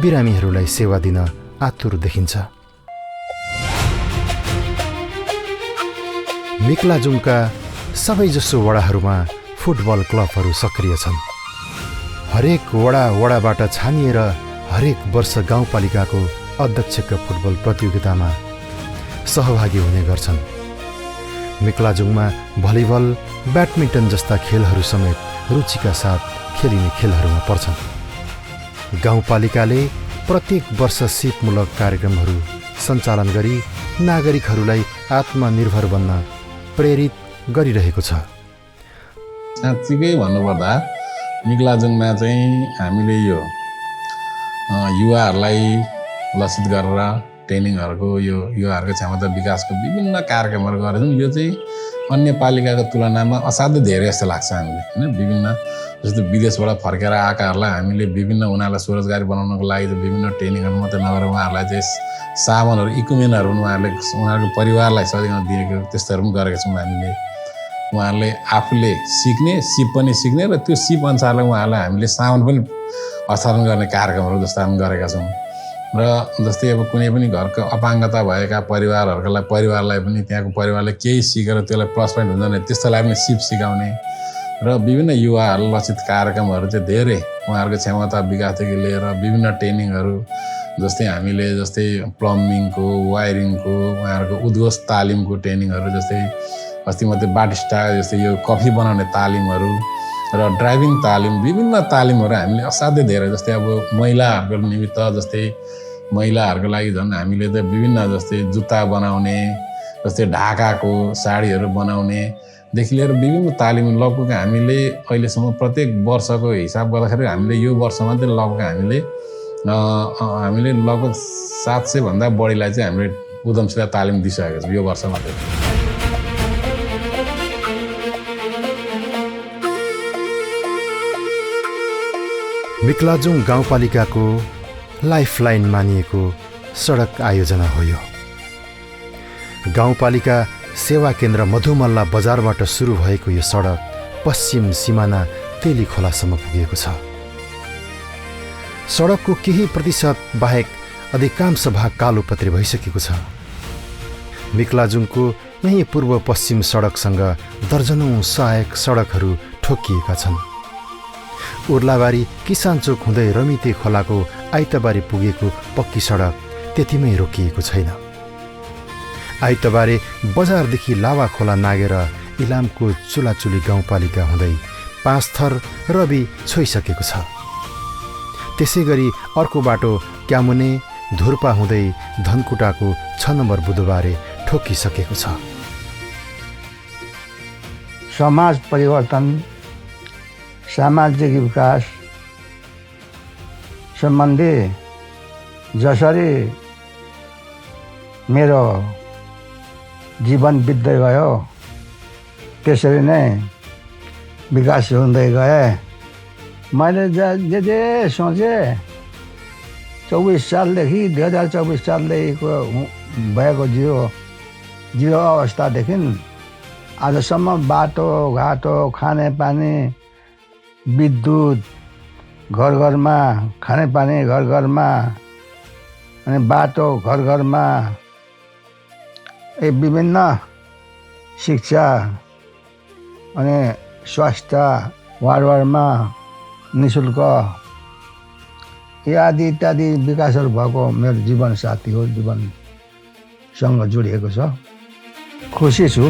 बिरामीहरूलाई सेवा दिन आतुर देखिन्छ। मिक्लाजुङका सबैजसो वडाहरूमा फुटबल क्लबहरू सक्रिय छन्। हरेक वडाबाट छानिएर हरेक वर्ष गाउँपालिकाको अध्यक्षका फुटबल प्रतियोगितामा सहभागी हुने गर्छन्। मिक्लाजुङमा भलिबल, ब्याडमिन्टन जस्ता खेलहरू समेत रुचिका साथ खेलिने खेलहरूमा पर्छन्। गाउँपालिकाले प्रत्येक वर्ष सिपमूलक कार्यक्रमहरू सञ्चालन गरी नागरिकहरूलाई आत्मनिर्भर बन्न प्रेरित गरिरहेको छ। साँच्चीकै भन्नुपर्दा मिक्लाजुङमा चाहिँ हामीले यो युवाहरूलाई लक्षित गरेर ट्रेनिङहरूको युवाहरूको क्षमता विकासको विभिन्न कार्यक्रमहरू गरेछौँ। यो चाहिँ अन्य पालिकाको तुलनामा असाध्यै धेरै जस्तो लाग्छ हामीले होइन। विभिन्न जस्तो विदेशबाट फर्केर आएकाहरूलाई हामीले विभिन्न उनीहरूलाई स्वरोजगारी बनाउनको लागि चाहिँ विभिन्न ट्रेनिङहरू मात्रै नगरेर उहाँहरूलाई चाहिँ साबुनहरू इक्विपमेन्टहरू उनीहरूको परिवारलाई सजिलो दिएको त्यस्तोहरू पनि गरेका छौँ हामीले। उहाँहरूले आफूले सिक्ने सिप पनि सिक्ने र त्यो सिप अनुसारलाई उहाँहरूलाई हामीले साबुन पनि हस्तान्तरण गर्ने कार्यक्रमहरू जस्ता पनि गरेका छौँ। र जस्तै अब कुनै पनि घरको अपाङ्गता भएका परिवारलाई पनि त्यहाँको परिवारले केही सिकेर त्यसलाई प्लस पोइन्ट हुन्छ भने त्यस्तोलाई पनि सिप सिकाउने र विभिन्न युवाहरू लक्षित कार्यक्रमहरू चाहिँ धेरै उहाँहरूको क्षमता विकासदेखि लिएर विभिन्न ट्रेनिङहरू जस्तै प्लम्बिङको, वायरिङको, उहाँहरूको उद्घोष तालिमको ट्रेनिङहरू जस्तै अस्ति मात्रै बाटिस्टा जस्तै यो कफी बनाउने तालिमहरू र ड्राइभिङ तालिम विभिन्न तालिमहरू हामीले असाध्यै धेरै जस्तै अब महिलाहरूको निमित्त जस्तै महिलाहरूको लागि झन् हामीले त विभिन्न जस्तै जुत्ता बनाउने जस्तै ढाकाको साडीहरू बनाउनेदेखि लिएर विभिन्न तालिम लगभग हामीले अहिलेसम्म प्रत्येक वर्षको हिसाब गर्दाखेरि हामीले यो वर्ष मात्रै लगभग हामीले लगभग 700 भन्दा बढीलाई चाहिँ हामीले उद्यमशीलता तालिम दिइसकेका छौँ यो वर्ष मात्रै। मिक्लाजुङ गाउँपालिकाको लाइफलाइन मानिएको सडक आयोजना हो यो। गाउँपालिका सेवा केन्द्र मधुमल्ला बजारबाट सुरु भएको यो सडक पश्चिम सिमाना तेली खोलासम्म पुगेको छ। सडकको केही प्रतिशत बाहेक अधिकांश भाग कालोपत्रे भइसकेको छ। मिक्लाजुङको यही पूर्व पश्चिम सडकसँग दर्जनौं सहायक सडकहरू ठोकिएका छन्। उर्लाबारी किसान चोक हुँदै रमिते खोलाको आइतबारे पुगेको पक्की सडक त्यतिमै रोकिएको छैन। आइतबारे बजारदेखि लावा खोला नागेर इलामको चुलाचुली गाउँपालिका हुँदै 5 थर रवि छोइसकेको छ। त्यसै गरी अर्को बाटो क्यामुने धुर्पा हुँदै धनकुटाको 6 नम्बर बुधबारे ठोकिसकेको छ। समाज परिवर्तन सामाजिक विकास सम्बन्धी जसरी मेरो जीवन बित्दै गयो त्यसरी नै विकास हुँदै गए। मैले जे सोचेँ 24 सालदेखि 2024 सालदेखिको भएको जिरो अवस्थादेखि आजसम्म बाटोघाटो खानेपानी विद्युत घर घरमा खानेपानी घर घरमा अनि बाटो घर घरमा विभिन्न शिक्षा अनि स्वास्थ्य वार्ड वार्डमा निःशुल्क आदि इत्यादि विकासहरू भएको मेरो जीवन साथी हो, जीवनसँग जोडिएको छ। खुसी छु।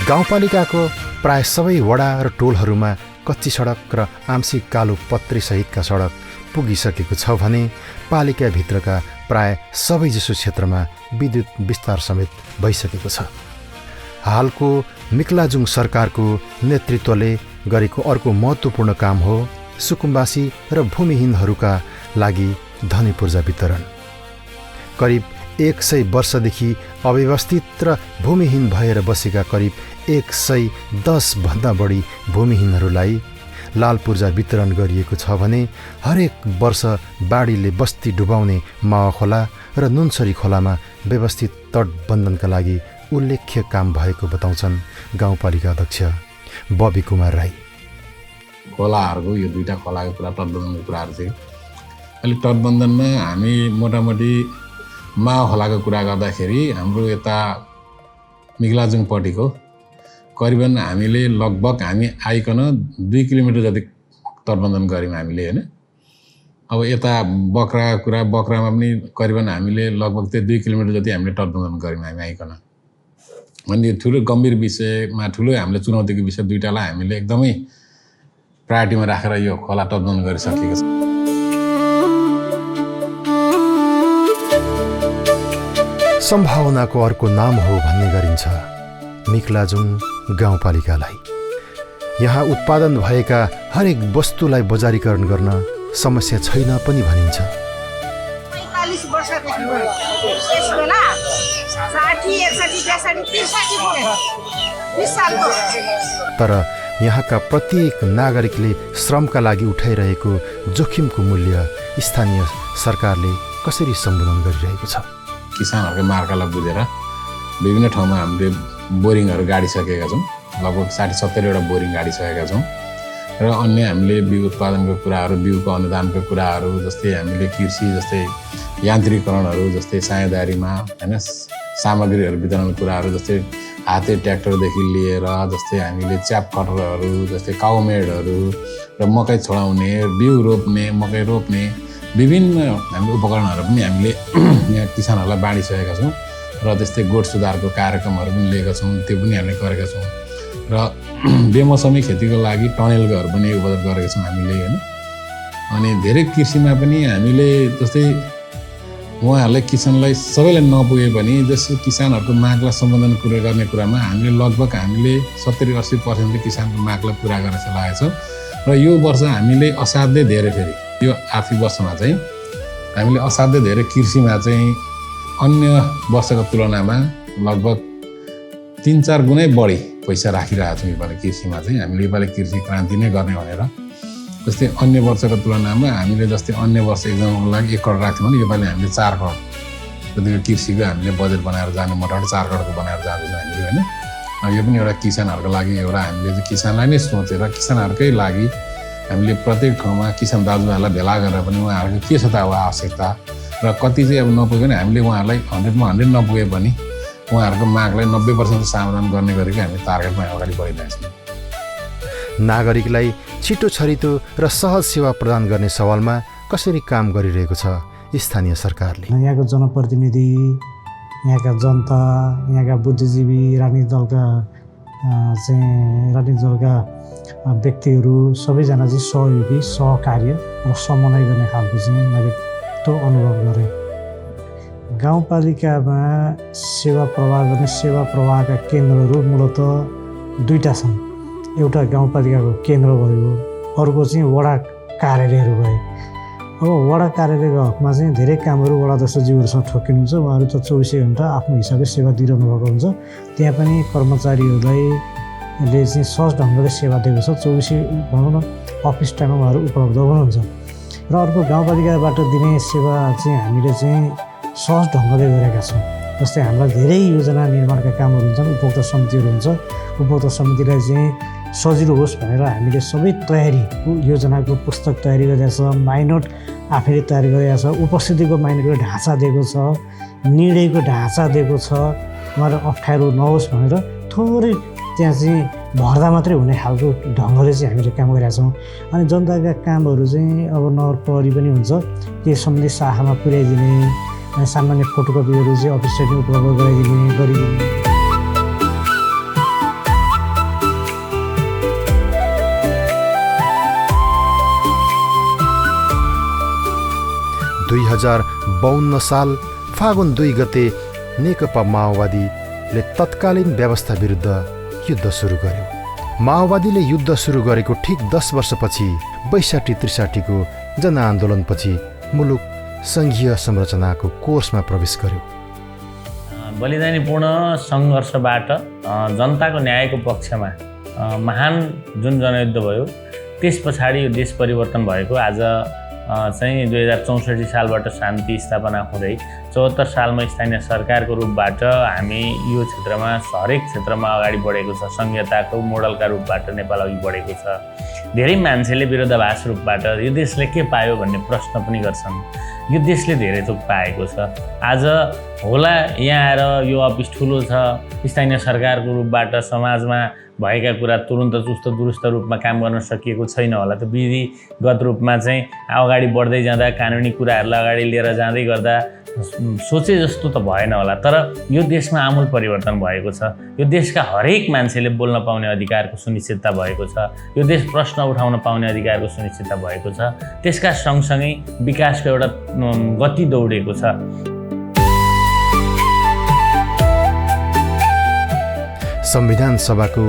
गाउँपालिकाको प्राय सबै वडा र टोलहरूमा कच्ची सडक र आंशिक कालो पत्री सहितका सडक पुगिसकेको छ भने पालिकाभित्रका प्राय सबैजसो क्षेत्रमा विद्युत विस्तार समेत भइसकेको छ। हालको मिक्लाजुङ सरकारको नेतृत्वले गरेको अर्को महत्त्वपूर्ण काम हो सुकुम्बासी र भूमिहीनहरूका लागि धनी पूर्जा वितरण। करिब 100 वर्षदेखि अव्यवस्थित र भूमिहीन भएर बसेका करिब 110 भन्दा बढी भूमिहीनहरूलाई लाल पूर्जा वितरण गरिएको छ भने हरेक वर्ष बाढीले बस्ती डुबाउने मावा खोला र नुनसरी खोलामा व्यवस्थित तटबन्धनका लागि उल्लेख्य काम भएको बताउँछन् गाउँपालिका अध्यक्ष बबी कुमार राई। खोलाहरूको यो दुईटा खोलाको कुरा तटबन्धनको कुराहरू थियो। अहिले तटबन्धनमा हामी मोटामोटी मावा खोलाको कुरा गर्दाखेरि हाम्रो यता मिक्लाजुङपट्टिको करिबन हामीले लगभग हामी आइकन 2 किलोमिटर जति तटबन्धन गऱ्यौँ हामीले होइन। अब यता बक्राको कुरा बक्रामा पनि करिबन हामीले लगभग त्यो 2 किलोमिटर जति हामीले तटबन्धन गऱ्यौँ हामी आइकन। अनि ठुलो गम्भीर विषयमा ठुलो हामीले चुनौतीको विषय दुईटालाई हामीले एकदमै प्रायोरिटीमा राखेर यो खोला तटबन्धन गरिसकेको छ। सम्भावनाको अर्को नाम हो भन्ने गरिन्छ मिक्लाजुङ गाउँपालिकालाई। यहाँ उत्पादन भएका हरेक वस्तुलाई बजारीकरण गर्न समस्या छैन पनि भनिन्छ। 45 वर्षको थियो त्यस बेला 60 61 62 63 पुग्यो 20 सालको। तर यहाँका प्रत्येक नागरिकले श्रमका लागि उठाइरहेको जोखिमको मूल्य स्थानीय सरकारले कसरी सम्बोधन गरिरहेको छ? किसानहरूको मार्कालाई बुझेर विभिन्न ठाउँमा हामीले बोरिङहरू गाडिसकेका छौँ। लगभग 60-70 बोरिङ गाडिसकेका छौँ र अन्य हामीले बिउ उत्पादनको कुराहरू बिउको अनुदानको कुराहरू जस्तै हामीले कृषि जस्तै यान्त्रिकरणहरू जस्तै साझेदारीमा होइन सामग्रीहरू वितरणको कुराहरू जस्तै हाते ट्र्याक्टरदेखि लिएर जस्तै हामीले च्याप कटरहरू जस्तै काउमेडहरू र मकै छोडाउने बिउ रोप्ने मकै रोप्ने विभिन्न हामीले उपकरणहरू पनि हामीले यहाँ किसानहरूलाई बाँडिसकेका छौँ र त्यस्तै गोठ सुधारको कार्यक्रमहरू पनि लिएका छौँ, त्यो पनि हामीले गरेका छौँ र बेमौसमी खेतीको लागि टनेलहरू पनि उपलब्ध गरेका छौँ हामीले होइन। अनि धेरै कृषिमा पनि हामीले जस्तै उहाँहरूलाई किसानलाई सबैलाई नपुगे पनि जस्तो किसानहरूको मागलाई सम्बोधन गर्ने कुरामा हामीले लगभग हामीले 70-80% किसानको मागलाई पुरा गर्न चाहिँ लागेको छौँ र यो वर्ष हामीले असाध्यै धेरै फेरि यो आर्थिक वर्षमा चाहिँ हामीले असाध्यै धेरै कृषिमा चाहिँ अन्य वर्षको तुलनामा लगभग 3-4 गुणै बढी पैसा राखिरहेको छौँ योपालि कृषिमा चाहिँ। हामीले योपालि कृषि क्रान्ति नै गर्ने भनेर जस्तै अन्य वर्षको तुलनामा हामीले जस्तै अन्य वर्ष एक्जामको लागि 1 करोड राख्थ्यौँ भने योपालि हामीले 4 करोड जतिको कृषिको हामीले बजेट बनाएर जाने मोटामोटी 4 करोडको बनाएर जाँदैछौँ हामीले होइन। यो पनि एउटा किसानहरूको लागि एउटा हामीले चाहिँ किसानलाई नै सोचेर किसानहरूकै लागि हामीले प्रत्येक ठाउँमा किसान दाजुभाइहरूलाई भेला गरेर पनि उहाँहरूको के छ त अब आवश्यकता र कति चाहिँ अब नपुग्यो भने हामीले उहाँहरूलाई 100मा 100 नपुगे पनि उहाँहरूको मागलाई 90% समाधान गर्ने गरेको हामी टार्गेटमा अगाडि बढिरहेका छौँ। नागरिकलाई छिटो छरितो र सहज सेवा प्रदान गर्ने सवालमा कसरी काम गरिरहेको छ स्थानीय सरकारले? यहाँको जनप्रतिनिधि, यहाँका जनता, यहाँका बुद्धिजीवी, राजनीतिक दलका व्यक्तिहरू सबैजना चाहिँ सहयोगी सहकार्य र समन्वय गर्ने खालको चाहिँ मैले त्यो अनुभव गरेँ। गाउँपालिकामा सेवा प्रवाह गर्ने सेवा प्रवाहका केन्द्रहरू मूलत दुईवटा छन्। एउटा गाउँपालिकाको केन्द्र भयो, अर्को चाहिँ वडा कार्यालयहरू भए। अब वडा कार्यालयको हकमा चाहिँ धेरै कामहरू वडाध्यक्षज्यूहरूसँग ठोकिनुहुन्छ। उहाँहरू त 24 घन्टा आफ्नो हिसाबले सेवा दिइरहनु भएको हुन्छ। त्यहाँ पनि कर्मचारीहरूलाई चाहिँ सहज ढङ्गले सेवा दिएको छ। 24 भनौँ न अफिस टाइममा उहाँहरू उपलब्ध हुनुहुन्छ। र अर्को गाउँपालिकाबाट दिने सेवा चाहिँ हामीले चाहिँ सहज ढङ्गले गरेका छौँ। जस्तै हाम्रा धेरै योजना निर्माणका कामहरू हुन्छन्, उपभोक्ता समितिहरू हुन्छ। उपभोक्ता समितिलाई चाहिँ सजिलो होस् भनेर हामीले सबै तयारी योजनाको पुस्तक तयारी गरेका छ, माइनोट आफैले तयारी गरेका छ, उपस्थितिको माइनोटको ढाँचा दिएको छ, निर्णयको ढाँचा दिएको छ। उहाँहरू अप्ठ्यारो नहोस् भनेर थोरै त्यहाँ चाहिँ भर्दा मात्रै हुने खालको ढङ्गले चाहिँ हामीले काम गरेका छौँ। अनि जनताका कामहरू चाहिँ अब नगर प्रहरी पनि हुन्छ, त्यो सम्बन्धित शाखामा पुर्याइदिने, सामान्य फोटोकपीहरू चाहिँ अफिस सेटिङ उपलब्ध गरिदिने। 2052 साल फागुन 2 गते नेकपा माओवादीले तत्कालीन व्यवस्था विरुद्ध युद्ध सुरु गर्यो। माओवादीले युद्ध सुरु गरेको ठिक 10 वर्षपछि 62-63को जनआन्दोलनपछि मुलुक सङ्घीय संरचनाको कोर्समा प्रवेश गर्यो। बलिदानीपूर्ण सङ्घर्षबाट जनताको न्यायको पक्षमा महान जुन जनयुद्ध भयो, त्यस पछाडि यो देश परिवर्तन भएको आज चाहिँ 2064 सालबाट शान्ति स्थापना हुँदै 74 सालमा स्थानीय सरकारको रूपबाट हामी यो क्षेत्रमा हरेक क्षेत्रमा अगाडि बढेको छ। संघीयताको मोडलका रूपबाट नेपाल अघि बढेको छ। धेरै मान्छेले विरोधाभास रूपबाट यो देशले के पायो भन्ने प्रश्न पनि गर्छन्। यो देशले धेरै थोक पाएको छ। आज होला यहाँ आएर यो अफिस ठुलो छ, स्थानीय सरकारको रूपबाट समाजमा भएका कुरा तुरुन्त चुस्त दुरुस्त रूपमा काम गर्न सकिएको छैन होला। त विधिगत रूपमा चाहिँ अगाडि बढ्दै जाँदा कानुनी कुराहरूलाई अगाडि लिएर जाँदै गर्दा सोचे जस्तो त भएन होला। तर यो देशमा आमूल परिवर्तन भएको छ। यो देशका हरेक मान्छेले बोल्न पाउने अधिकारको सुनिश्चितता भएको छ। यो देश प्रश्न उठाउन पाउने अधिकारको सुनिश्चितता भएको छ। त्यसका सँगसँगै विकासको एउटा गति दौडेको छ। संविधान सभाको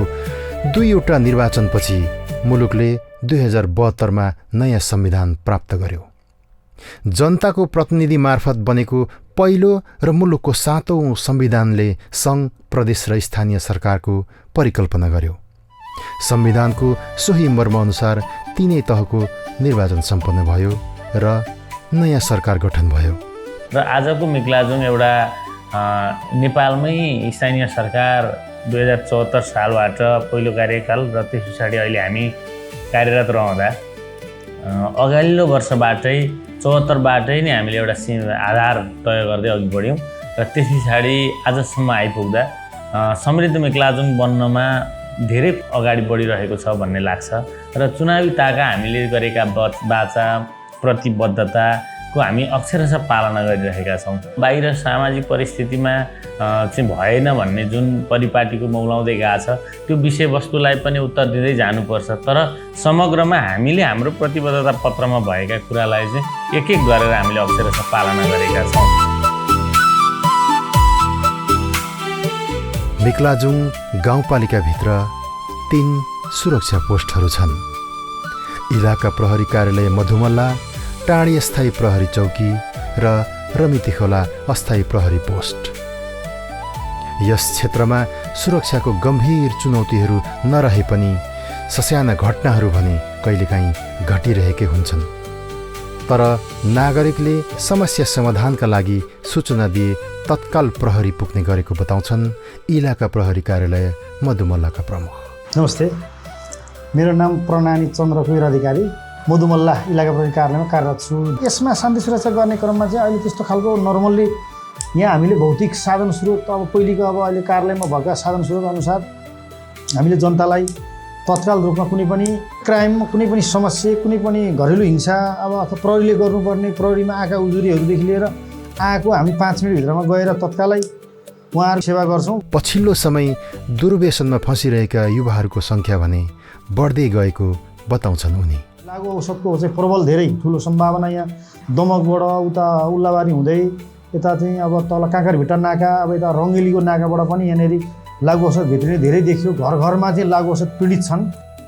2वटा निर्वाचनपछि मुलुकले 2072मा नयाँ संविधान प्राप्त गर्यो। जनताको प्रतिनिधि मार्फत बनेको पहिलो र मुलुकको 7औं संविधानले सङ्घ, प्रदेश र स्थानीय सरकारको परिकल्पना गर्यो। संविधानको सोही मर्मअनुसार 3 तहको निर्वाचन सम्पन्न भयो र नयाँ सरकार गठन भयो। र आजको मिक्लाजुङ एउटा नेपालमै स्थानीय सरकार 2074 सालबाट पहिलो कार्यकाल र त्यस पछाडि अहिले हामी कार्यरत रहँदा अगाडिल्लो वर्षबाटै 74बाटै नै हामीले एउटा आधार तय गर्दै अघि बढ्यौँ र त्यस पछाडि आजसम्म आइपुग्दा समृद्ध मिक्लाजुङ बन्नमा धेरै अगाडि बढिरहेको छ भन्ने लाग्छ। र चुनावी ताका हामीले गरेका वाचा प्रतिबद्धताको हामी अक्षरशः पालना गरिरहेका छौँ। बाहिर सामाजिक परिस्थितिमा चाहिँ भएन भन्ने जुन परिपाटीको मौलाउँदै गएको छ, त्यो विषयवस्तुलाई पनि उत्तर दिँदै जानुपर्छ। तर समग्रमा हामीले हाम्रो प्रतिबद्धता पत्रमा भएका कुरालाई चाहिँ एक एक गरेर हामीले अक्षरशः पालना गरेका छौँ। मिक्लाजुङ गाउँपालिकाभित्र 3 सुरक्षा पोस्टहरू छन्। इलाका प्रहरी कार्यालय मधुमल्ला, टाढी अस्थायी प्रहरी चौकी र रमितीखोला अस्थायी प्रहरी पोस्ट। यस क्षेत्रमा सुरक्षाको गम्भीर चुनौतीहरू नरहे पनि ससाना घटनाहरू भने कहिलेकाहीँ घटिरहेकै हुन्छन्। तर नागरिकले समस्या समाधानका लागि सूचना दिए तत्काल प्रहरी पुग्ने गरेको बताउँछन् इलाका प्रहरी कार्यालय मधुमल्लाका प्रमुख। नमस्ते, मेरो नाम प्रणानी चन्द्र कुइर अधिकारी, मधुमल्ला इलाका प्रहरी कार्यालयमा कार्यरत छु। यसमा शान्ति सुरक्षा गर्ने क्रममा चाहिँ अहिले त्यस्तो खालको नर्मल्ली यहाँ हामीले भौतिक साधन स्रोत अब पहिलेको अब अहिले कार्यालयमा भएका साधन स्रोत अनुसार हामीले जनतालाई तत्काल रूपमा कुनै पनि क्राइम, कुनै पनि समस्या, कुनै पनि घरेलु हिंसा अब अथवा प्रहरीले गर्नुपर्ने प्रहरीमा आएका उजुरीहरूदेखि लिएर आएको हामी 5 मिनटभित्रमा गएर तत्कालै उहाँहरू सेवा गर्छौँ। पछिल्लो समय दुर्व्यसनमा फँसिरहेका युवाहरूको सङ्ख्या भने बढ्दै गएको बताउँछन् उनी। लागु औषधको चाहिँ प्रबल धेरै ठुलो सम्भावना यहाँ दमकबाट उता उल्लाबारी हुँदै यता चाहिँ अब तल काँकरभिट्टा नाका अब यता रङ्गेलीको नाकाबाट पनि यहाँनिर लागु औषध भित्रिने धेरै देखियो। घर घरमा चाहिँ लागु औषध पीडित छन्।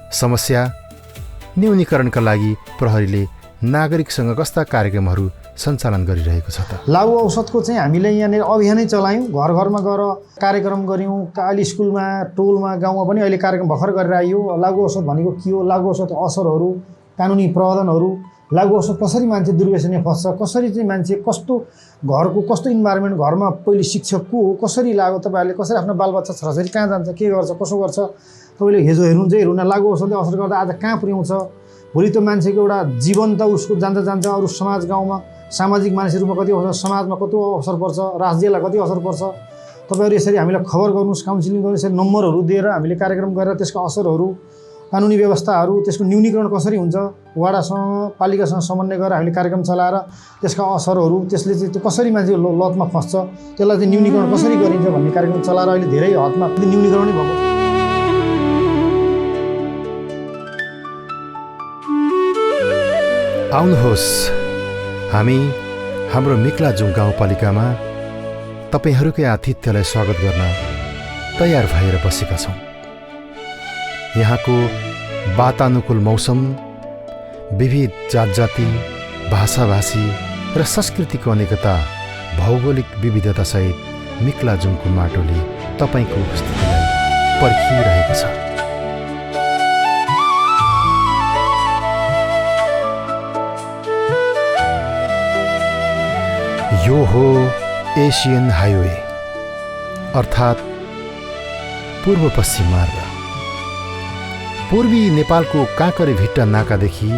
समस्या न्यूनीकरणका लागि प्रहरीले नागरिकसँग कस्ता कार्यक्रमहरू सञ्चालन गरिरहेको छ त? लागु औषधको चाहिँ हामीले यहाँनिर अभियानै चलायौँ। घर घरमा गएर कार्यक्रम गऱ्यौँ। अहिले स्कुलमा, टोलमा, गाउँमा पनि अहिले कार्यक्रम भर्खर गरेर आइयो। लागु औषध भनेको के हो, लागु औषधको असरहरू, कानुनी प्रावधानहरू, लागु औषध कसरी मान्छे दुर्व्यसनीमा फस्छ, कसरी चाहिँ मान्छे कस्तो घरको कस्तो इन्भाइरोमेन्ट, घरमा पहिले शिक्षक को हो, कसरी लागु, तपाईँहरूले कसरी आफ्नो बालबच्चा छोराछोरी कहाँ जान्छ, के गर्छ, कसो गर्छ, तपाईँले हिजो हेर्नुहुन्छ हेर्नु लागु औषधले असर गर्दा आज कहाँ पुर्याउँछ। भोलि त मान्छेको एउटा जीवन त उसको जान्छ अरू समाज, गाउँमा सामाजिक मानिसहरूमा कति असर, समाजमा कति असर पर्छ, राज्यलाई कति असर पर्छ। तपाईँहरू यसरी हामीलाई खबर गर्नुहोस्, काउन्सिलिङ गर्नुहोस्, यसरी नम्बरहरू दिएर हामीले कार्यक्रम गरेर त्यसको असरहरू, कानुनी व्यवस्थाहरू, त्यसको न्यूनीकरण कसरी हुन्छ, वाडासँग पालिकासँग समन्वय गरेर हामीले कार्यक्रम चलाएर त्यसका असरहरू, त्यसले चाहिँ त्यो कसरी मान्छे लतमा फस्छ, त्यसलाई चाहिँ न्यूनीकरण कसरी गरिन्छ भन्ने कार्यक्रम चलाएर अहिले धेरै हदमा न्यूनीकरणै भएको छ। आउनुहोस्, हामी हाम्रो मिक्लाजुङ गाउँपालिकामा तपाईँहरूकै आतिथ्यलाई स्वागत गर्न तयार भएर बसेका छौँ। यहाँको वातानुकूल मौसम, विविध जातजाति, भाषाभाषी र संस्कृतिको अनेकता, भौगोलिक विविधतासहित मिक्लाजुङको माटोले तपाईँको उपस्थितिलाई पर्खिरहेको छ। यो हो एसियन हाइवे अर्थात् पूर्व पश्चिम मार्ग। पूर्वी नेपालको काँकरेभिट्टा नाकादेखि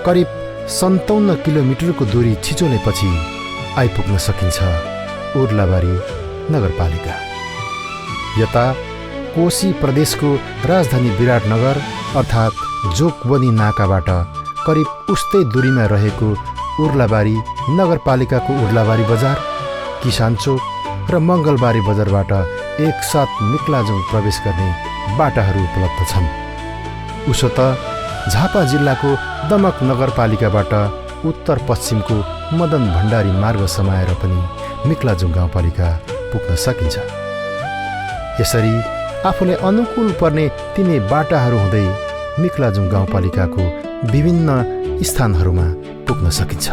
करिब 57 किलोमिटरको दूरी छिचोलेपछि आइपुग्न सकिन्छ उर्लाबारी नगरपालिका। यता कोशी प्रदेशको राजधानी विराटनगर अर्थात् जोगबनी नाकाबाट करिब उस्तै दूरीमा रहेको उर्लाबारी नगरपालिकाको उर्लाबारी बजार, किसानचोक र मङ्गलबारी बजारबाट एकसाथ मिक्लाजुङ प्रवेश गर्ने बाटाहरू उपलब्ध छन्। उसो त झापा जिल्लाको दमक नगरपालिकाबाट उत्तर पश्चिमको मदन भण्डारी मार्ग समाएर पनि मिक्लाजुङ गाउँपालिका पुग्न सकिन्छ। यसरी आफूलाई अनुकूल पर्ने तिनै बाटाहरू हुँदै मिक्लाजुङ गाउँपालिकाको विभिन्न स्थानहरूमा पुग्न सकिन्छ।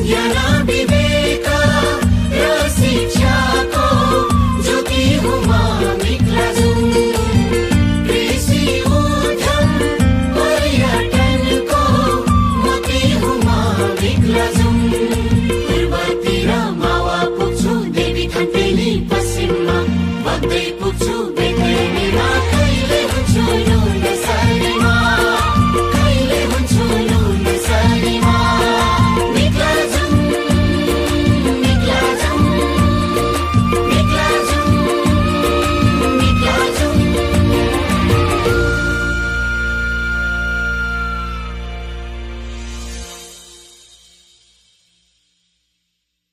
ज्ञान विवेक